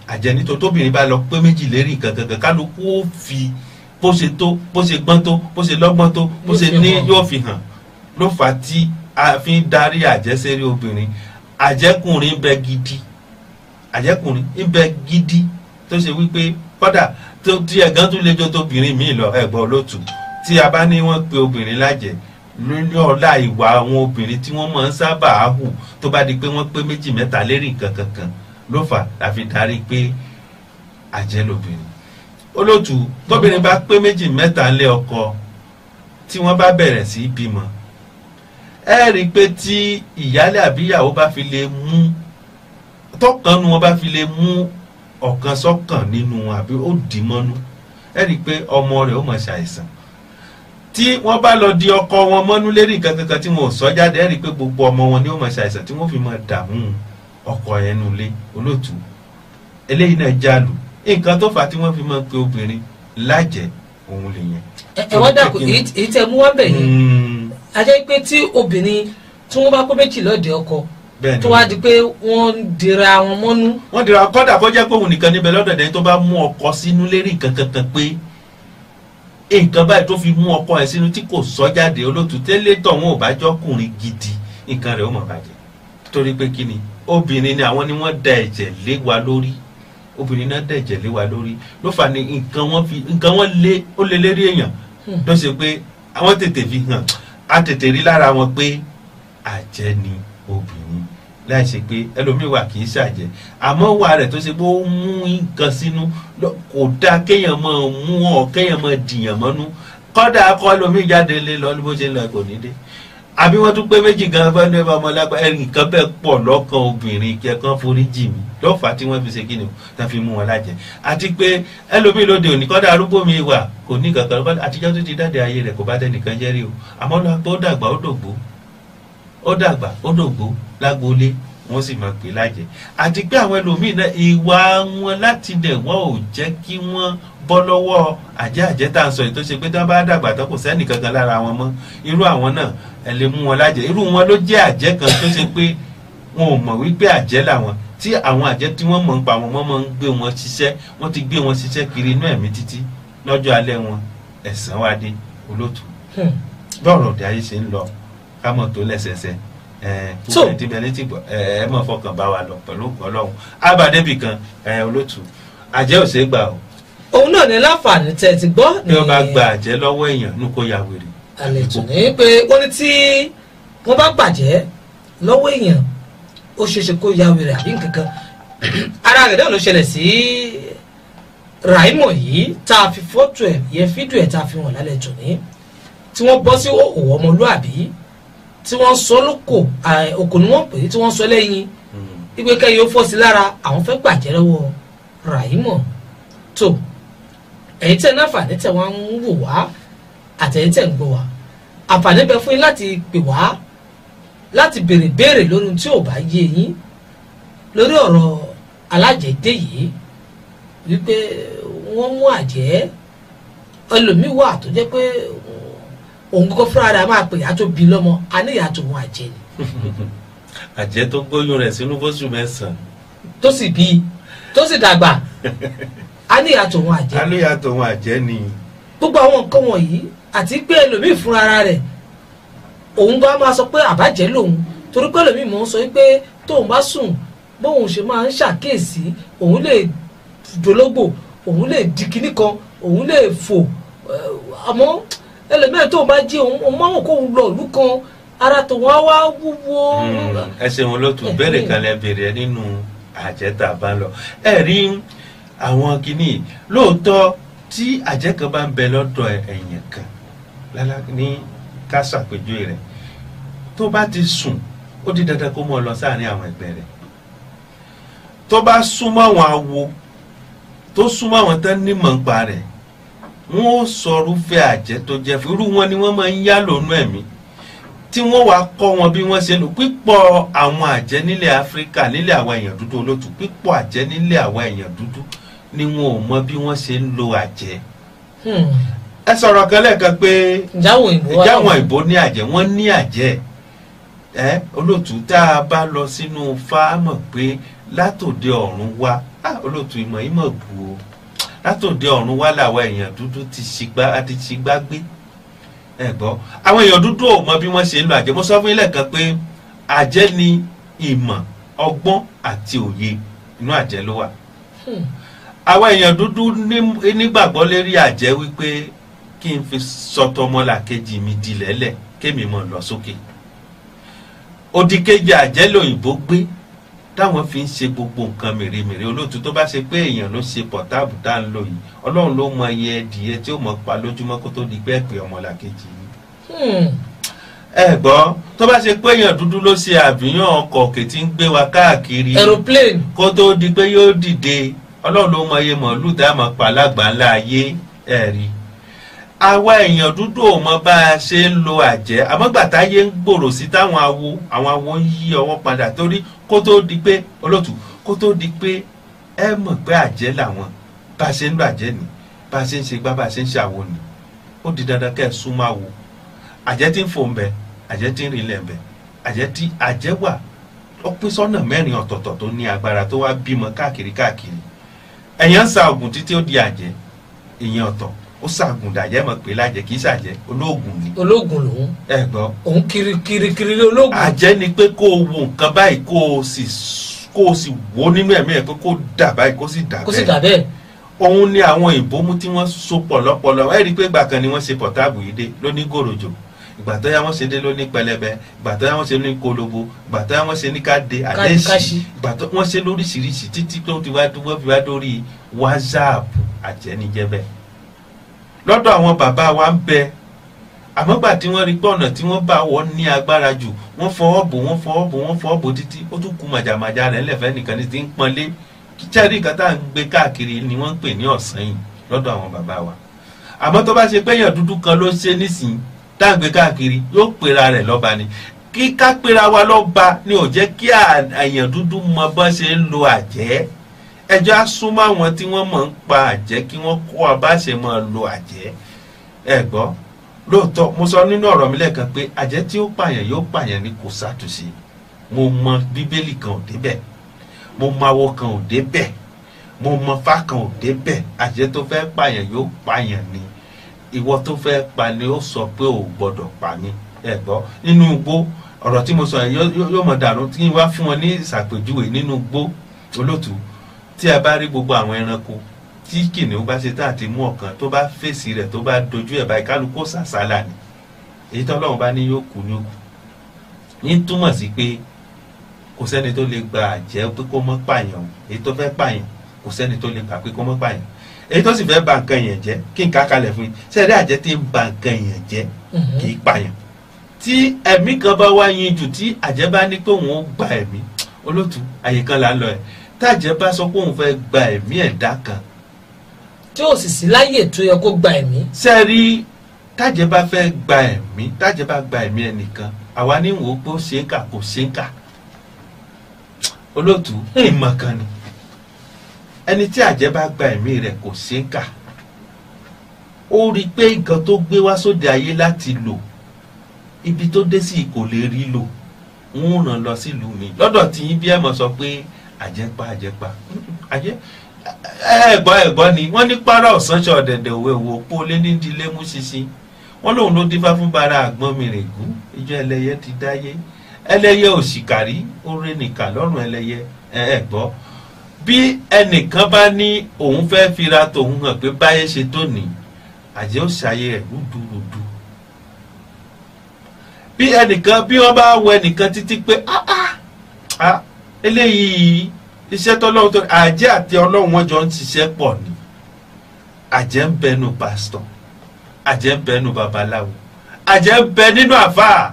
àjẹnító. Tóbìnrin bá lọ pé méjì lérí kankan, kálukú ó fi bó ṣe tó, bó ṣe gbọ́n tó, bó ṣe lọ́gbọ́n tó, bó ṣe ní yóò fi hàn. Ló fà á tí a fi ń darí àjẹsẹ́rí obìnrin. Àjẹkùnrin ń bẹ gidi, àjẹkùnrin ń bẹ gidi tó ṣe wípé kódà tí ẹ̀gán tún lè jó tóbìnrin míì lọ. Ẹ̀gbọ́n olótù, tí a bá ní wọ́n pe obìnrin lájẹ́ lórí ọlá ìwà àwọn obìnrin tí wọ́n máa ń sábà hù tó bá di pé wọ́n pé méjì mẹ́ta lérí nǹkan kankan, ló fà á fi darí pé àjẹ́ lobìnrin. Olótù, tóbìnrin bá pé méjì mẹ́ta lé ọkọ tí wọ́n bá bẹ̀rẹ̀ sí í bímọ, ẹ rí i pé tí ìyálé àbí ìyàwó bá fi lè mú tọkànnú wọn, bá fi lè mú ọ̀kan sọ́kàn nínú wọn àbí ó dì mọ́nú, ẹ rí i pé ọmọ rẹ̀ ó máa ṣàìsàn. Tí wọ́n bá lọ di ọkọ wọn mọ́nú lérí nǹkan kankan tí wọn ò sọ jáde, ẹ rí i pé gbogbo ọmọ wọn ni ó máa ṣàìsàn tí wọ́n fi máa dààmú ọkọ yẹn nulẹ̀. Olótù, eléyìí náà jálù nǹkan tó fà á tí wọ́n fi máa pe obìnrin lájẹ́ òun lè yẹn. Ẹ wọ́n dàkú èyí tẹ mú wá bẹ̀ yẹn, a jẹ́ pé tí obìnrin tí wọ́n bá pé méjì lọ́ọ̀dẹ̀ ọkọ tó wá di pé wọ́n ń dira wọn mọ́nú. Wọ́n dira kọ́dà kó jẹ́ pé òun nìkan níbẹ̀ lọ́dọ̀dẹ̀ tó bá mú ọkọ sínú lérí nǹkan kankan pé nǹkan báyìí tó fi mú ọkọ ẹ̀ sínú tí kò sọ jáde, olótù, tẹ́lẹ̀ tọ̀ wọn ò bá jọ́kùnrin gidi, nǹkan rẹ̀ ó mọ̀ bàjẹ́. Torí pé kí ni, obìnrin ni àwọn ni wọ́n da ẹ̀jẹ̀ lé wa lórí, obìnrin náà da ẹ̀jẹ̀ lé wa lórí, ló fà ní nǹkan wọn fi nǹkan wọn lé ó lé lérí èèyàn ló ṣe pé àwọn tètè fi hàn, á tètè rí lára wọn pé àjẹ́ ni obìnrin, láì ṣe pé ẹlòmíì wà kì í ṣàjẹ́, àmọ́ wà rẹ̀ tó ṣe pé ó mú nǹkan sínú kò dáa kéèyàn máa mú ọ, kéèyàn máa dìyàn mọ́nú. Kọ́dà akọ ẹlòmíì jáde lé lọ bó ṣe ń lọ kò ní dé, àbí wọ́n tún pé méjì gan bá ní ọmọ lágbá ẹ, nǹkan bẹ́ẹ̀ pọ̀ lọ́kàn obìnrin kẹ́kàn forí jì mí lọ́fà tí wọ́n fi ṣe kí ni tá fi mú wọn lájẹ. Àti pé ẹlòmíì lóde òní, kọ́dà arúgbó mi wà kò ní kankan, kọ́dà àtijọ́ tó ti dáde ayé rẹ̀ kò bá tẹnìkan jẹ́ rí o, àmọ́ lọ́pọ̀ ó dàgbà ó dògbó, ó dàgbà ó dògbó lágboolé wọ́n sì máa pè lájẹ. Àti pé àwọn ẹlòmíì náà ìwà wọn láti dẹ̀ wọ́n ò jẹ́ kí wọ́n bọ́ lọ́wọ́ àjẹ́ àjẹ́ tá à ń sọ yìí tó ṣe pé tí wọ́n bá dàgbà tán kò sẹ́nì kankan lára wọn mọ́, irú àwọn náà ẹ lè mú wọn lájẹ. Irú wọn ló jẹ́ àjẹ́ kan tó ṣe pé wọn ò mọ̀ wípé àjẹ́ làwọn, tí àwọn àjẹ́ tí wọ́n mọ̀ ń pa wọn wọ́n máa ń gbé wọn ṣiṣẹ́, wọ́n ti gbé wọn ṣiṣẹ́ kiri inú ẹ̀mí títí lọ́jọ́ alẹ́ wọn ẹ̀san wá dé. Olótù, bọ́ọ̀rọ̀ òde ayé ṣe ń lọ ká mọ̀ tó lẹ́sẹẹsẹ. Ẹ mọ̀ fọkàn bá wa lọ pẹ̀lú ògùn Ọlọ́run ábàdébì kan. Olótù, àjẹ́ ò ṣeé gbà o. Òun náà ní láǹfààní tẹ́ ti gbọ́. Bí wọ́n bá gba àjẹ́ lọ́wọ́ èèyàn nú kó ya wèrè. Àlejò ní pé wọ́n ní tí wọ́n bá gbàjẹ́ lọ́wọ́ èèyàn ó ṣeéṣe kó ya wèrè àbí nǹkan kan. Ara rẹ̀ náà ló ṣẹlẹ̀ sí Raimo yìí tá a fi fọ́tò ẹ̀ yẹ fídíò ẹ̀ tá a fi hàn lálẹ́ tòní, tí wọ́n bọ́ sí òwò ọmọlúàbí tí wọ́n sọ lóko òkò ni wọ́n pè é, tí wọ́n sọ lẹ́yìn ìgbé kẹ́yìn ó fọ́ sí lára, àwọn fẹ́ gbàjẹ́ lọ́wọ́ Raimo. Tó ẹ̀yin tẹ́ náà àǹfààní tẹ́ wọ́n ń wò wá àtẹ̀yin tẹ́ ń gbọ́ wá, àǹfààní bẹ fún yín láti pè wá láti béèrè béèrè lórí tí ò bá yé yín lórí ọ̀rọ̀ alájẹdé yìí, wípé wọ́n mú àjẹ́ ẹlòmíì wà tó jẹ́ pé òun kọ́kọ́ fúnra rẹ̀ máa pè ìyá tó bí lọ́mọ, a ní ìyá tó wọn àjẹ́ ni. Àjẹ́ tó gbóyún rẹ̀ sínú fóṣù mẹ́sàn-án tó sì bí tó sì dàgbà, a ní ìyá tó wọn àjẹ́. A ní ìyá tó wọn àjẹ́ ni. Gbogbo àwọn nǹkan wọ̀nyí àti pé ẹlòmíì fúnra rẹ̀ òun bá máa sọ pé àbájẹ́ lòun, torí pé ẹlòmíì mò ń sọ pé tóun bá sùn bóun ṣe máa ń ṣàkíyèsí òun lè dológbò, òun lè di kinní kan, òun lè fò, àmọ́ ẹlòmíràn tóun bá jí òun máa ń kó òun lọ ìlú kan, ara tòun á wá wúwo. Ẹ ṣeun lótú, béèrè kan lẹ béèrè nínú àjẹ́ tá a bá lọ. Ẹ rí àwọn kinní lóòótọ́ tí àjẹ́ kan bá ń bẹ lọ́dọ̀ ẹ̀yìn kan lálá ní ká ṣàpèjúwe rẹ̀, tó bá ti sùn ó di dandan kó mọ́ ọ lọ sáàrin àwọn ẹgbẹ́ rẹ̀. Tó bá súnmọ́ àwọn awo, tó súnmọ́ àwọn tán nímọ̀ ń pa rẹ̀, Wọ́n ó sọrúfẹ́ àjẹ́ tó jẹ́ fún irú wọn ni wọ́n máa ń yá lónú ẹ̀mí tí wọ́n wá kọ́ wọn bí wọ́n ṣe lò. Pípọ̀ àwọn àjẹ́ nílẹ̀ Áfíríkà, nílẹ̀ àwọn èèyàn dúdú olótù, pípọ̀ àjẹ́ nílẹ̀ àwọn èèyàn dúdú ni wọn ò mọ bí wọ́n ṣe ń lo àjẹ́. Ẹ sọ̀rọ̀ kan lẹ́ẹ̀kan pé ìjáwọn ìbò ní àjẹ́, wọ́n ní àjẹ́. Ẹ olótù, tá a bá lọ sínú fáámọ̀ pé látòde ọ̀run wá, olótù ìmọ̀ ìmọ̀ bù o, látòde ọ̀run wá làwọn èèyàn dúdú ti ṣìgbà gbé. Ẹ gbọ́, àwọn èèyàn dúdú ò mọ bí wọ́n ṣe ń lo àjẹ́. Mo sọ fún yín lẹ́ẹ̀kan pé àjẹ́ ni ìmọ̀, ọgbọ́n àti òye, inú àjẹ́ ló wà. Àwọn èèyàn dúdú nígbàgbọ́ lérí àjẹ́ wípé kí n fi sọtọmọlàkejì mi di lẹ́lẹ̀ kémi mọ̀ lọ sókè. Òdìkejì àjẹ́ lòyìnbó gbé táwọn fi ń ṣe gbogbo nǹkan mèremère. Olóòtú, tó bá ṣe pé èèyàn ló ṣe pọ̀táàbù tá à ń lò yìí, Ọlọ́run ló mọ iye ẹdìyẹ tí ó mọ̀ pa lójúmọ́ kó tó di pé ẹ̀pẹ́ ọmọlàkejì yìí. Ẹ gbọ́, tó bá ṣe pé èèyàn dúdú ló ṣe àbíyàn ọkọ̀ òkè tí ń gbé wa káàkiri, aeroplane, kó tó di pé yóò dìde, Ọlọ́run ló mọ iye mọ̀ọ́lù tá a mọ̀ pa lágbàńlá ayé. Ẹ̀rí, àwa èèyàn dúdú ò mọ bá a ṣe ń lo àjẹ́. Àmọ́ gbà táyé ń gbòòrò sí táwọn awo, àwọn awo ń yí ọwọ́ padà, torí kó tó di pé olótù, kó tó di pé ẹ mọ̀ pé àjẹ́ làwọn, bá a ṣe ń lo àjẹ́ ni, bá a ṣe ń ṣe gbá, bá a ṣe ń ṣàwo ni, ó di dandan kẹ́ ẹ súnmọ́ àwo. Àjẹ́ tí ń fò ń bẹ, àjẹ́ tí ń rìn lẹ̀ ń bẹ, àjẹ́ tí àjẹ́ wà ó pín sọ́nà mẹ́rin ọ̀tọ̀ọ̀tọ̀ tó ní agbára tó wá bímọ káàkiri káàkiri. Ẹ̀yàn ń sa ògùn títí ó di àjẹ́, ìyẹn ọ̀tọ̀, ó ṣàgùn dàjẹ́ mọ̀ pé lájẹ́ kì í ṣàjẹ́, olóògùn ni. Olóògùn lòun. Ẹ gbọ́. Òun kiri kiri kiri olóògùn. Àjẹ́ ni pé kó o wo nǹkan báyìí, kó o sì wo nínú ẹ̀mí ẹ̀ pé kó dà báyìí, kó sì dà bẹ́ẹ̀. Kó sì dà bẹ́ẹ̀. Òun ni àwọn ìbomú tí wọ́n so pọ̀ lọ́pọlọ. Ẹ rí i pé ìgbà kan ni wọ́n ṣe pọ̀táàbù yìí dé lóní gòròjò, ìgbà tó yá wọ́n ṣe dé lóní pẹlẹbẹ, ìgbà tó yá wọ́n ṣe ní kolobo, ìgbà tó yá wọ́n ṣe ní káde àdéṣì, ìgbà tó wọ́n ṣe lóríṣiríṣi títí tó ti wá wọ́n fi wá dórí WhatsApp. Àjẹnijẹ́ bẹ́ẹ̀ lọ́dọ̀ àwọn bàbá wa ń bẹ. Àmọ́ gbà tí wọ́n rí pé ọ̀nà tí wọ́n bá wọ́n ní agbára jù, wọ́n fọwọ́ bò, wọ́n fọwọ́ bò, wọ́n fọwọ́ bò títí ó tún kú màjàmàjà rẹ̀ lẹ́fẹ̀ẹ́ nìkan ní ti ń pọnlé. Kíchẹ́rì kan tá à ń gbé káàkiri ni wọ́n ń pè ní ọ̀sán yìí lọ́dọ̀ àwọn bàbá wa. Àmọ́ tó bá ṣe pé èèyàn dúdú kan ló ṣe nísìnyí tá à ń gbé káàkiri, yóò pera rẹ̀ lọ́ba ni. Kíká pera wa lọ́ba ni ò jẹ́ kí èèyàn dúdú mọ bọ́n ṣe ń lo àjẹ́. Ẹjọ́ á súnmọ́ àwọn tí wọ́n mọ̀ ń pa àjẹ́ kí wọ́n kó wa bá ṣe máa lo àjẹ́. Ẹ gbọ́, lóòótọ́ mo sọ nínú ọ̀rọ̀ mi lẹ́ẹ̀kan pé àjẹ́ tí ó pààyàn yóò pààyàn ni, kò ṣàtúnṣe. Mo mọ bíbélì kan ò débẹ̀, mo mọ awo kan ò débẹ̀, mo mọ fá kan ò débẹ̀. Àjẹ́ tó fẹ́ pààyàn yóò pààyàn ni. Ìwọ tó fẹ́ pa ni ó sọ pé ò gbọ́dọ̀ pa ni. Ẹ gbọ́, nínú igbó, ọ̀rọ̀ tí mo sọ yẹn yóò mọ̀ dànù tí wá fún wọn ní ìṣàpèjúwe. Nínú igbó olótù, tí a bá rí gbogbo àwọn ẹranko tí kìnìún bá ṣe tá àti mú ọ̀kan tó bá fèsì rẹ̀ tó bá dojú ẹ̀ báyìí, kálukú sàsálà ni. Èyí tọ́lọ́run bá ní yóò kú ní òkú. Ní túmọ̀ sí pé kò sẹ́ni tó lè gba àjẹ́ pé kó mọ́ pààyàn o. Èyí tó fẹ́ pààyàn kò sẹ́ni tó lè gbà pé kó mọ́ pààyàn. Èyí tó sì fẹ́ ba nǹkan yẹn jẹ́, kí n ká kalẹ̀ fún yín, sẹ́ẹ̀rí àjẹ́ tí ń ba nǹkan yẹn jẹ́ kì í pààyàn. Tí ẹ̀mí kan bá wá yin jù, tí àjẹ́ bá ní pé òun ó gba ẹ̀mí olótù, àyè kan là ń lọ ẹ̀. Tájẹ́ bá sọ pé òun fẹ́ gba ẹ̀mí ẹ̀dá kan tí ó sì sí láyè tó yẹ kó gba ẹ̀mí. Sẹ́ẹ̀rí tájẹ́ bá fẹ́ gba ẹ̀mí, tájẹ́ bá gba ẹ̀mí ẹnìkan, àwa ní wò ó pé ó ṣe ń kà kò ṣe ń kà. Olótù, ìmọ̀ kan ni. Ẹni tí àjẹ́ bá gba ẹ̀mí rẹ̀ kò ṣe ń kà. Ó rí i pé nǹkan tó gbé wá sóde ayé láti lò, ibi tó dé sí kò lè rí lò, ń ràn lọ sílùú mi. Lọ́dọ̀ tí yín bí ẹ̀ mọ̀ sọ pé àjẹpa àjẹpa àjẹ ẹ̀gbọ́n ẹ̀gbọ́n ni wọ́n ní para ọ̀sánṣọ ọ̀dẹ̀dẹ̀ òwe òwò pó lé ní ìdílé mú ṣinṣin. Wọ́n lòun ló dífá fún bara àgbọn mìrègún. Ìjọ ẹlẹ́yẹ ti dáyé, ẹlẹ́yẹ òṣìkàrí ó rẹ nìkà lọ́rùn ẹlẹ́yẹ. Ẹ̀gbọ́n, bí ẹnìkan bá ní òun fẹ́ fira tòun hàn pé báyé ṣe tó ní, àjẹ́ ó ṣayé rẹ̀ rúdurùdu. Bí ẹnìkan bí wọ́n bá wọ ẹnìkan títí pé eléyìí iṣẹ́ tọ́lọ́run tó àjẹ́ àti ọlọ́run wọn jọ ń ṣiṣẹ́ pọ̀ ni. Àjẹ́ ń bẹnu pásítọ̀, àjẹ́ ń bẹnu babaláwo, àjẹ́ ń bẹ nínú àfáà.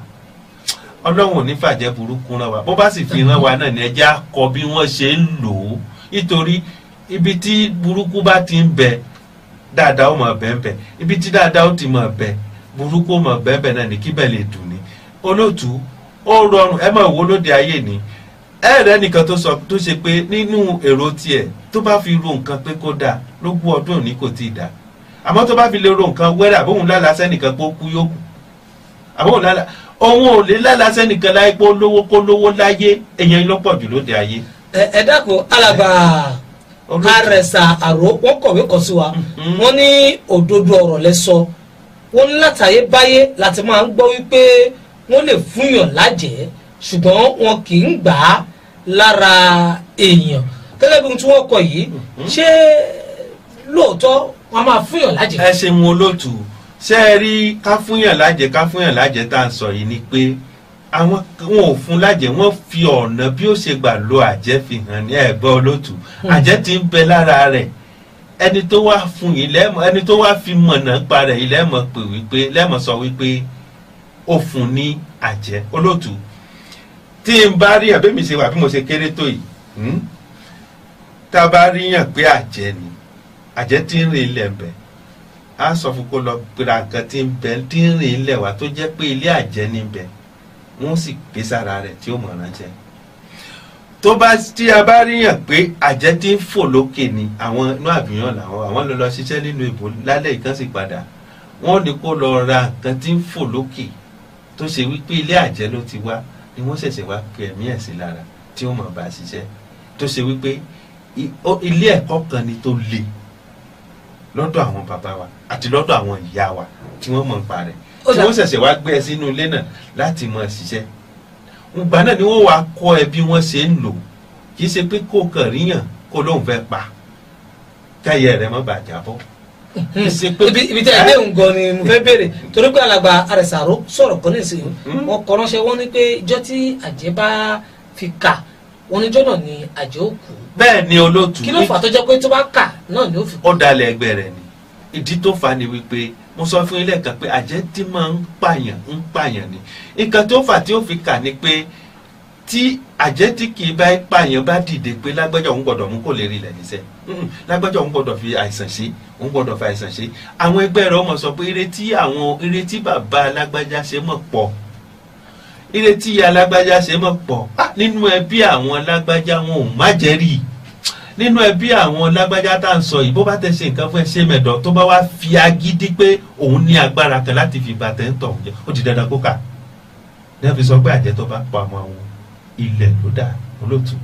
Ọlọ́run ò ní fàjẹ́ burúkú rán wa, bó bá sì fi rán wa náà ni ẹjẹ́ á kọ́ bí wọ́n ṣe ń lò ó. Nítorí ibi tí burúkú bá ti ń bẹ, Dáadáa ó mọ̀ bẹ́ẹ̀nbẹ́ẹ̀, ibi tí dáadáa ó ti mọ̀ bẹ́ẹ̀, burúkú ó mọ̀ bẹ́ẹ̀nbẹ́ẹ̀ náà ní kíbẹ̀ lè dùn ní. Olóòtú, ó rọrùn, ẹ máa wo lóde ayé ni. Ẹ rẹ nìkan tó sọ tó ṣe pé nínú èrò tiẹ̀, tó bá fi ro nǹkan pé kó dáa lógún ọdún òní kò tí ì dáa, àmọ́ tó bá fi lè ro nǹkan wẹ́rẹ́, àbóhùn lálàá sẹ́nìkan pé ó kú yóò kú, àbóhùn lálàá òun ò lè lálàá sẹ́nìkan láyé pé ó lówó kó lówó láyé. Èèyàn ló pọ̀ jù lóde ayé. Ẹ dákun, alàgbà Àrẹ̀sà Àró, wọ́n kọ̀wé kan sí wa, wọ́n ní òdodo ọ̀rọ̀ lẹ sọ. Wọ́n ní látàyé báyé láti máa ń gbọ́ wípé wọ́n lè fúnyàn lájẹ̀ẹ́, ṣùgbọ́n wọn kì í gbà á lára èèyàn. Gẹ́gẹ́ bí ohun tí wọ́n kọ yìí, ṣé lóòótọ́ wọn máa fúnyàn lájẹ̀ẹ́? Ẹ ṣeun olóòtú. Ṣé ẹ rí ká fúnyàn lájẹ̀ẹ́, ká fúnyàn lájẹ̀ẹ́ tá à ń sọ yìí ni pé àwọn wọn ò fún lájẹ̀ẹ́, wọ́n fi ọ̀nà bí ó ṣe gbà lo àjẹ́ fi hàn ní. Ẹ̀gbọ́n olóòtú, àjẹ́ ti ń bẹ lára rẹ̀. Ẹni tó wá fún yìí lẹ́mọ̀, ẹni tó wá fi mọ̀nà pa rẹ̀ yìí lẹ́mọ̀ pè wípé, lẹ́mọ̀ sọ wípé ó fún ní àjẹ́. Olóòtú, tí n bá rí àbí mi ṣe wà bí mo ṣe kéré tó yìí, tá a bá rí yàn pé àjẹ́ ni, àjẹ́ tí ń rìn ilẹ̀ ń bẹ̀, á sọ fún kó lọ gbéra nǹkan tí ń bẹ tí ń rìn ilẹ̀ wá tó jẹ́ pé ilé àjẹ́ ní bẹ̀, wọ́n sì gbé sára rẹ̀ tí ó mọ̀ ránṣẹ́. Tó bá tí a bá rí yàn pé àjẹ́ tí ń fò lókè ni, àwọn inú àbíyàn làwọn àwọn lọ lọ ṣiṣẹ́ nínú ìbò lálẹ́ ìkan sì padà, wọ́n ní kó lọ ra nǹkan tí ń fò lókè tó ṣe wípé ilé àjẹ́ ló ti wá, ni wọ́n ṣẹ̀ṣẹ̀ wá pe ẹ̀mí ẹ̀ sí lára tí ó mọ̀ bá ṣiṣẹ́, tó ṣe wípé ilé ẹ̀kọ́ kan ni tó le lọ́dọ̀ àwọn bàbá wa àti lọ́dọ̀ àwọn ìyá wa tí wọ́n mọ̀ nípa rẹ̀, tí wọ́n ṣẹ̀ṣẹ̀ wá gbé ẹ sínú ilé náà láti mọ̀ ṣiṣẹ́. Ìgbà náà ni wọ́n wá kọ́ ẹ bí wọ́n ṣe ń lò. Kì í ṣe pé kó kàn ríyàn kó lóun fẹ́ pa káyẹ rẹ̀ mọ́ bàjá bọ́. Ibi tẹ́ ẹ dé nǹkan ni mo fẹ́ béèrè, torí pé alàgbà Àrẹ̀sà Àró sọ̀rọ̀ kan nísìnyí, wọ́n kọ ránṣẹ́, wọ́n ní pé ìjọ́ tí àjẹ́ bá fi kà wọ́n níjọ́ náà ni àjẹ́ ó kú. Bẹ́ẹ̀ ni olóòtú. Kí ló fà tó jẹ́ pé tó bá kà náà ni ó fi kú? Ó dalẹ̀ ẹgbẹ́ rẹ̀ ni. Ìdí tó fà ni wípé mo sọ fún ilé kan pé àjẹ́ tí máa ń pààyàn ń pààyàn ni. Nǹkan tó fà tí ó fi kà ni pé tí àjẹ́ tí kì í bá pààyàn bá dìde pé lágbájá òun gbọ́dọ̀ mú kó lè rí ilẹ̀ níṣẹ́, lágbájá òun gbọ́dọ̀ fi àìsàn ṣe, òun gbọ́dọ̀ fi àìsàn ṣe, àwọn ẹgbẹ́ rẹ̀ ó mọ̀ sọ pé ìrètí àwọn ìrètí bàbá lágbájá ṣe mọ̀ pọ̀, ìrètí ìyá lágbájá ṣe mọ̀ pọ̀, nínú ẹbí àwọn lágbájá wọn ò má jẹ́rìí, nínú ẹbí àwọn lágbájá tá à ń sọ yìí, bó bá tẹ ṣe nǹkan fún ẹ ṣe mẹ̀dọ̀, tó bá wá fi agídí pé òun ní agbára kan láti fi bàtẹ́ ń tọ̀ jẹ́, ó di dandan kó kà. Ní wọ́n fi sọ pé àjẹ́ tó bá pa ọmọ àwọn ilẹ̀ ló dà. Olóòtú,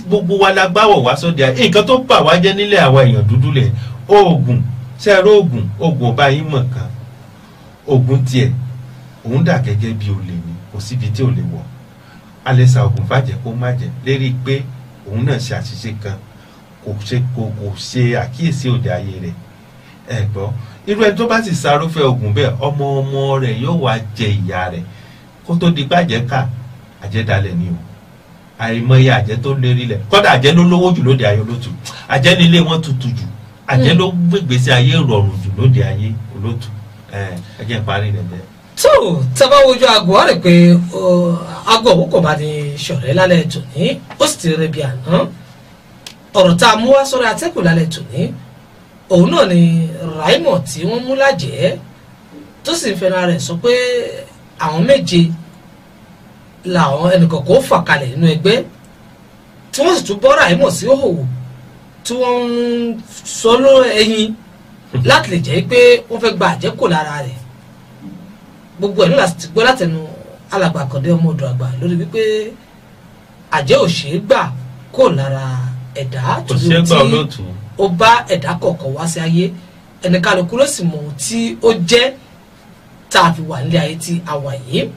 gbogbo wa la gbáwọ̀ wá sóde ayé. Nǹkan tó bà wá jẹ́ nílẹ̀ àwa èèyàn dúdú lẹ̀, oògùn sẹ́ẹ̀rọ oògùn, oògùn ọba yín mọ̀ kan, oògùn tiẹ̀ òun dà gẹ́gẹ́ bí olè ni, kò síbi tí ò lè wọ̀. Alẹ́ sa oògùn fàjẹ́ kó má jẹ́ lérí pé òun náà ṣe àṣìṣe kan, kò ṣe àkíyèsí òde ayé rẹ̀. Ẹ gbọ́, irú ẹni tó bá sì sarúfẹ́ oògùn bẹ́ẹ̀, ọmọ ọmọ rẹ̀ yóò wá jẹ ìyá rẹ̀ kó tó di gbàjẹ́ ká. Àjẹ́dalẹ̀ ni o. Àìmọye àjẹ́ tó lérí lẹ̀, kọ́dà àjẹ́ ló lówó jù lóde ayé olótù, àjẹ́ nílé wọn tutù jù, àjẹ́ ló gbégbèsè ayé rọrùn jù lóde ayé olótù. Ẹ jẹ́ n parí rẹ̀ bẹ́ẹ̀. Tó tábà wojú aago, á rè pé aago ọ̀hún kò bá ní ṣọ̀rẹ́ lálẹ́ tòní, ó sì ti rẹ̀ bí àná. Ọ̀rọ̀ tá a mú wá sọ́rọ̀ atẹ́kùn lálẹ́ tòní òun náà ni Raimo tí wọ́n mú lájẹ̀ẹ́, tó sì ń fẹ́ràn rẹ̀ sọ pé àwọn méje làwọn ẹnìkan kò fà kalẹ̀ nínú ẹgbẹ́, tí wọ́n sì tún bọ́ Raimo sí òhòwò, tí wọ́n ń sọ ló ẹyin láti lè jẹ́ pé wọ́n fẹ́ gba àjẹkù lára rẹ̀. Gbogbo ẹ̀ ló láti gbọ́ látẹnu alàgbà Àkàndé ọmọ ọ̀dọ̀ àgbà lórí wípé àjẹ́ ò ṣeé gbà kó lára ẹ̀dá, torí tí ó bá ẹ̀dá kọ̀ọ̀kan wá sí ayé, ẹnì kálukú ló sì mọ̀ ohun tí ó jẹ́ tá a fi wà nílé ayé tí a wà yìí.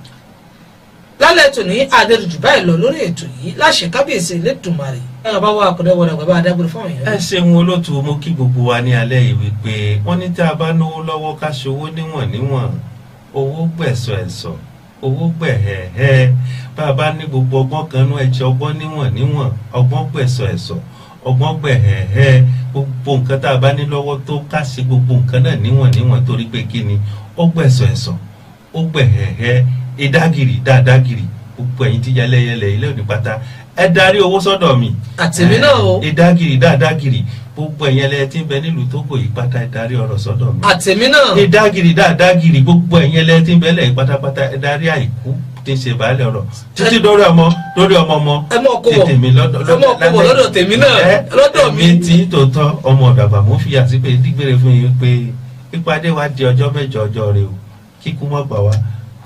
Lálẹ́ ètò ní adédùjú báyìí lọ lórí ètò yìí láṣẹ kábíyèsí Elédùmarè. Ẹ bá wà Àkàndé ọmọ ọ̀dọ̀ àgbà bá adágbére fún àwọn èèyàn. Ẹ ṣeun olóòtú, mo kí gbogbo wa ní alẹ́ yìí wípé wọ́n ní tá a bá náwó lọ́wọ́ ká ṣòwò níwọ̀n níwọ̀n, owó gbẹ̀sọ̀ ẹ̀sọ̀, owó gbẹ̀hẹ̀hẹ̀. Bá a bá ní gbogbo ọgbọ́n kan nú ẹ̀jẹ̀, ọgbọ́n níwọ̀n níwọ̀n, ọgbọ́n gbẹ̀sọ̀ ẹ̀sọ̀, ọgbọ́n gbẹ̀hẹ̀hẹ̀. Gbogbo nǹkan tá a bá ní lọ́wọ́ tó ká ṣe gbogbo nǹkan náà níwọ̀n níwọ̀n, torí pé kí ni ó gbẹ̀sọ̀ ẹ̀sọ̀, ó gbẹ̀hẹ̀hẹ̀. Ìdágìrì dáadágìrì, gbogbo ẹ̀yin tí yẹlẹyẹlẹ ilé òní pátá, ẹ darí owó sọ́dọ̀ mi. Àtẹ̀mí náà o. Ìdágìrì dáadágìrì, Gbogbo ẹ̀yin ẹlẹ́yẹ tí ń bẹ nílùú Tógò yìí pátá, ẹ darí ọ̀rọ̀ sọ́dọ̀ mi. Àtẹ̀mí náà. Ní dágìrì dáadágìrì, gbogbo ẹ̀yin ẹlẹ́yẹ tí ń bẹ lẹ́yìn pátápátá, ẹ darí àìkú tí ń ṣe baálé ọ̀rọ̀ títí dórí ọmọ, dórí ọmọ ọmọ. Ẹ mọ̀ kó bọ̀. Tètè mi lọ́dọ̀. Ẹ mọ̀ kó bọ̀ lọ́dọ̀ tèmi náà, lọ́dọ̀ mi. Èmi tí tòótọ́ ọmọ ọ̀dọ̀ àgbà, mò ń fi àti pé dígbére fún yín pé ìpàdé wa di ọjọ́ 8 ọjọ́ rẹ o. Kíkú mọ́ gbà wá,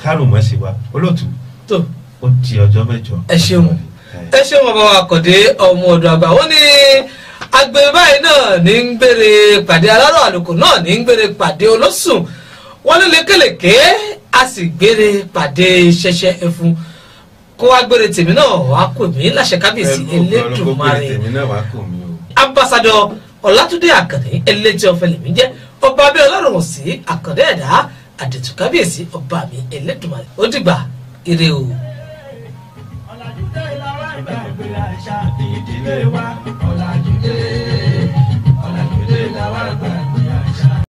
kárùn mọ́ sí wa. Olóòtú, tó ó di ọjọ́ 8. Ẹ ṣeun, ẹ ṣeun, bàbá wa Àkàndé ọmọ ọ̀dọ̀ àgbà. Ó ní agbe báyìí náà ní ń gbére pàdé alárò, àlùkò náà ní ń gbére pàdé olóṣùn, wọn ní lékelèké a sì gbére pàdé ṣẹṣẹ ẹfun. Kó wá gbére tèmi náà wá kò mí láṣẹ kábíyèsí Elédùmarè. Tèmi náà wá kò mí o. Ambassadọ Ọlátúndé Àkàndé elétí ọ̀fẹ́ lèmi jẹ́. Ọba abẹ́ Ọlọ́run sí Àkàndé ẹ̀dá àdètú kábíyèsí ọba mi Elédùmarè. Ó dìgbà, ire o. Ọ̀làjú dé, làwa ìgbàgbé àṣà ìdílé wa.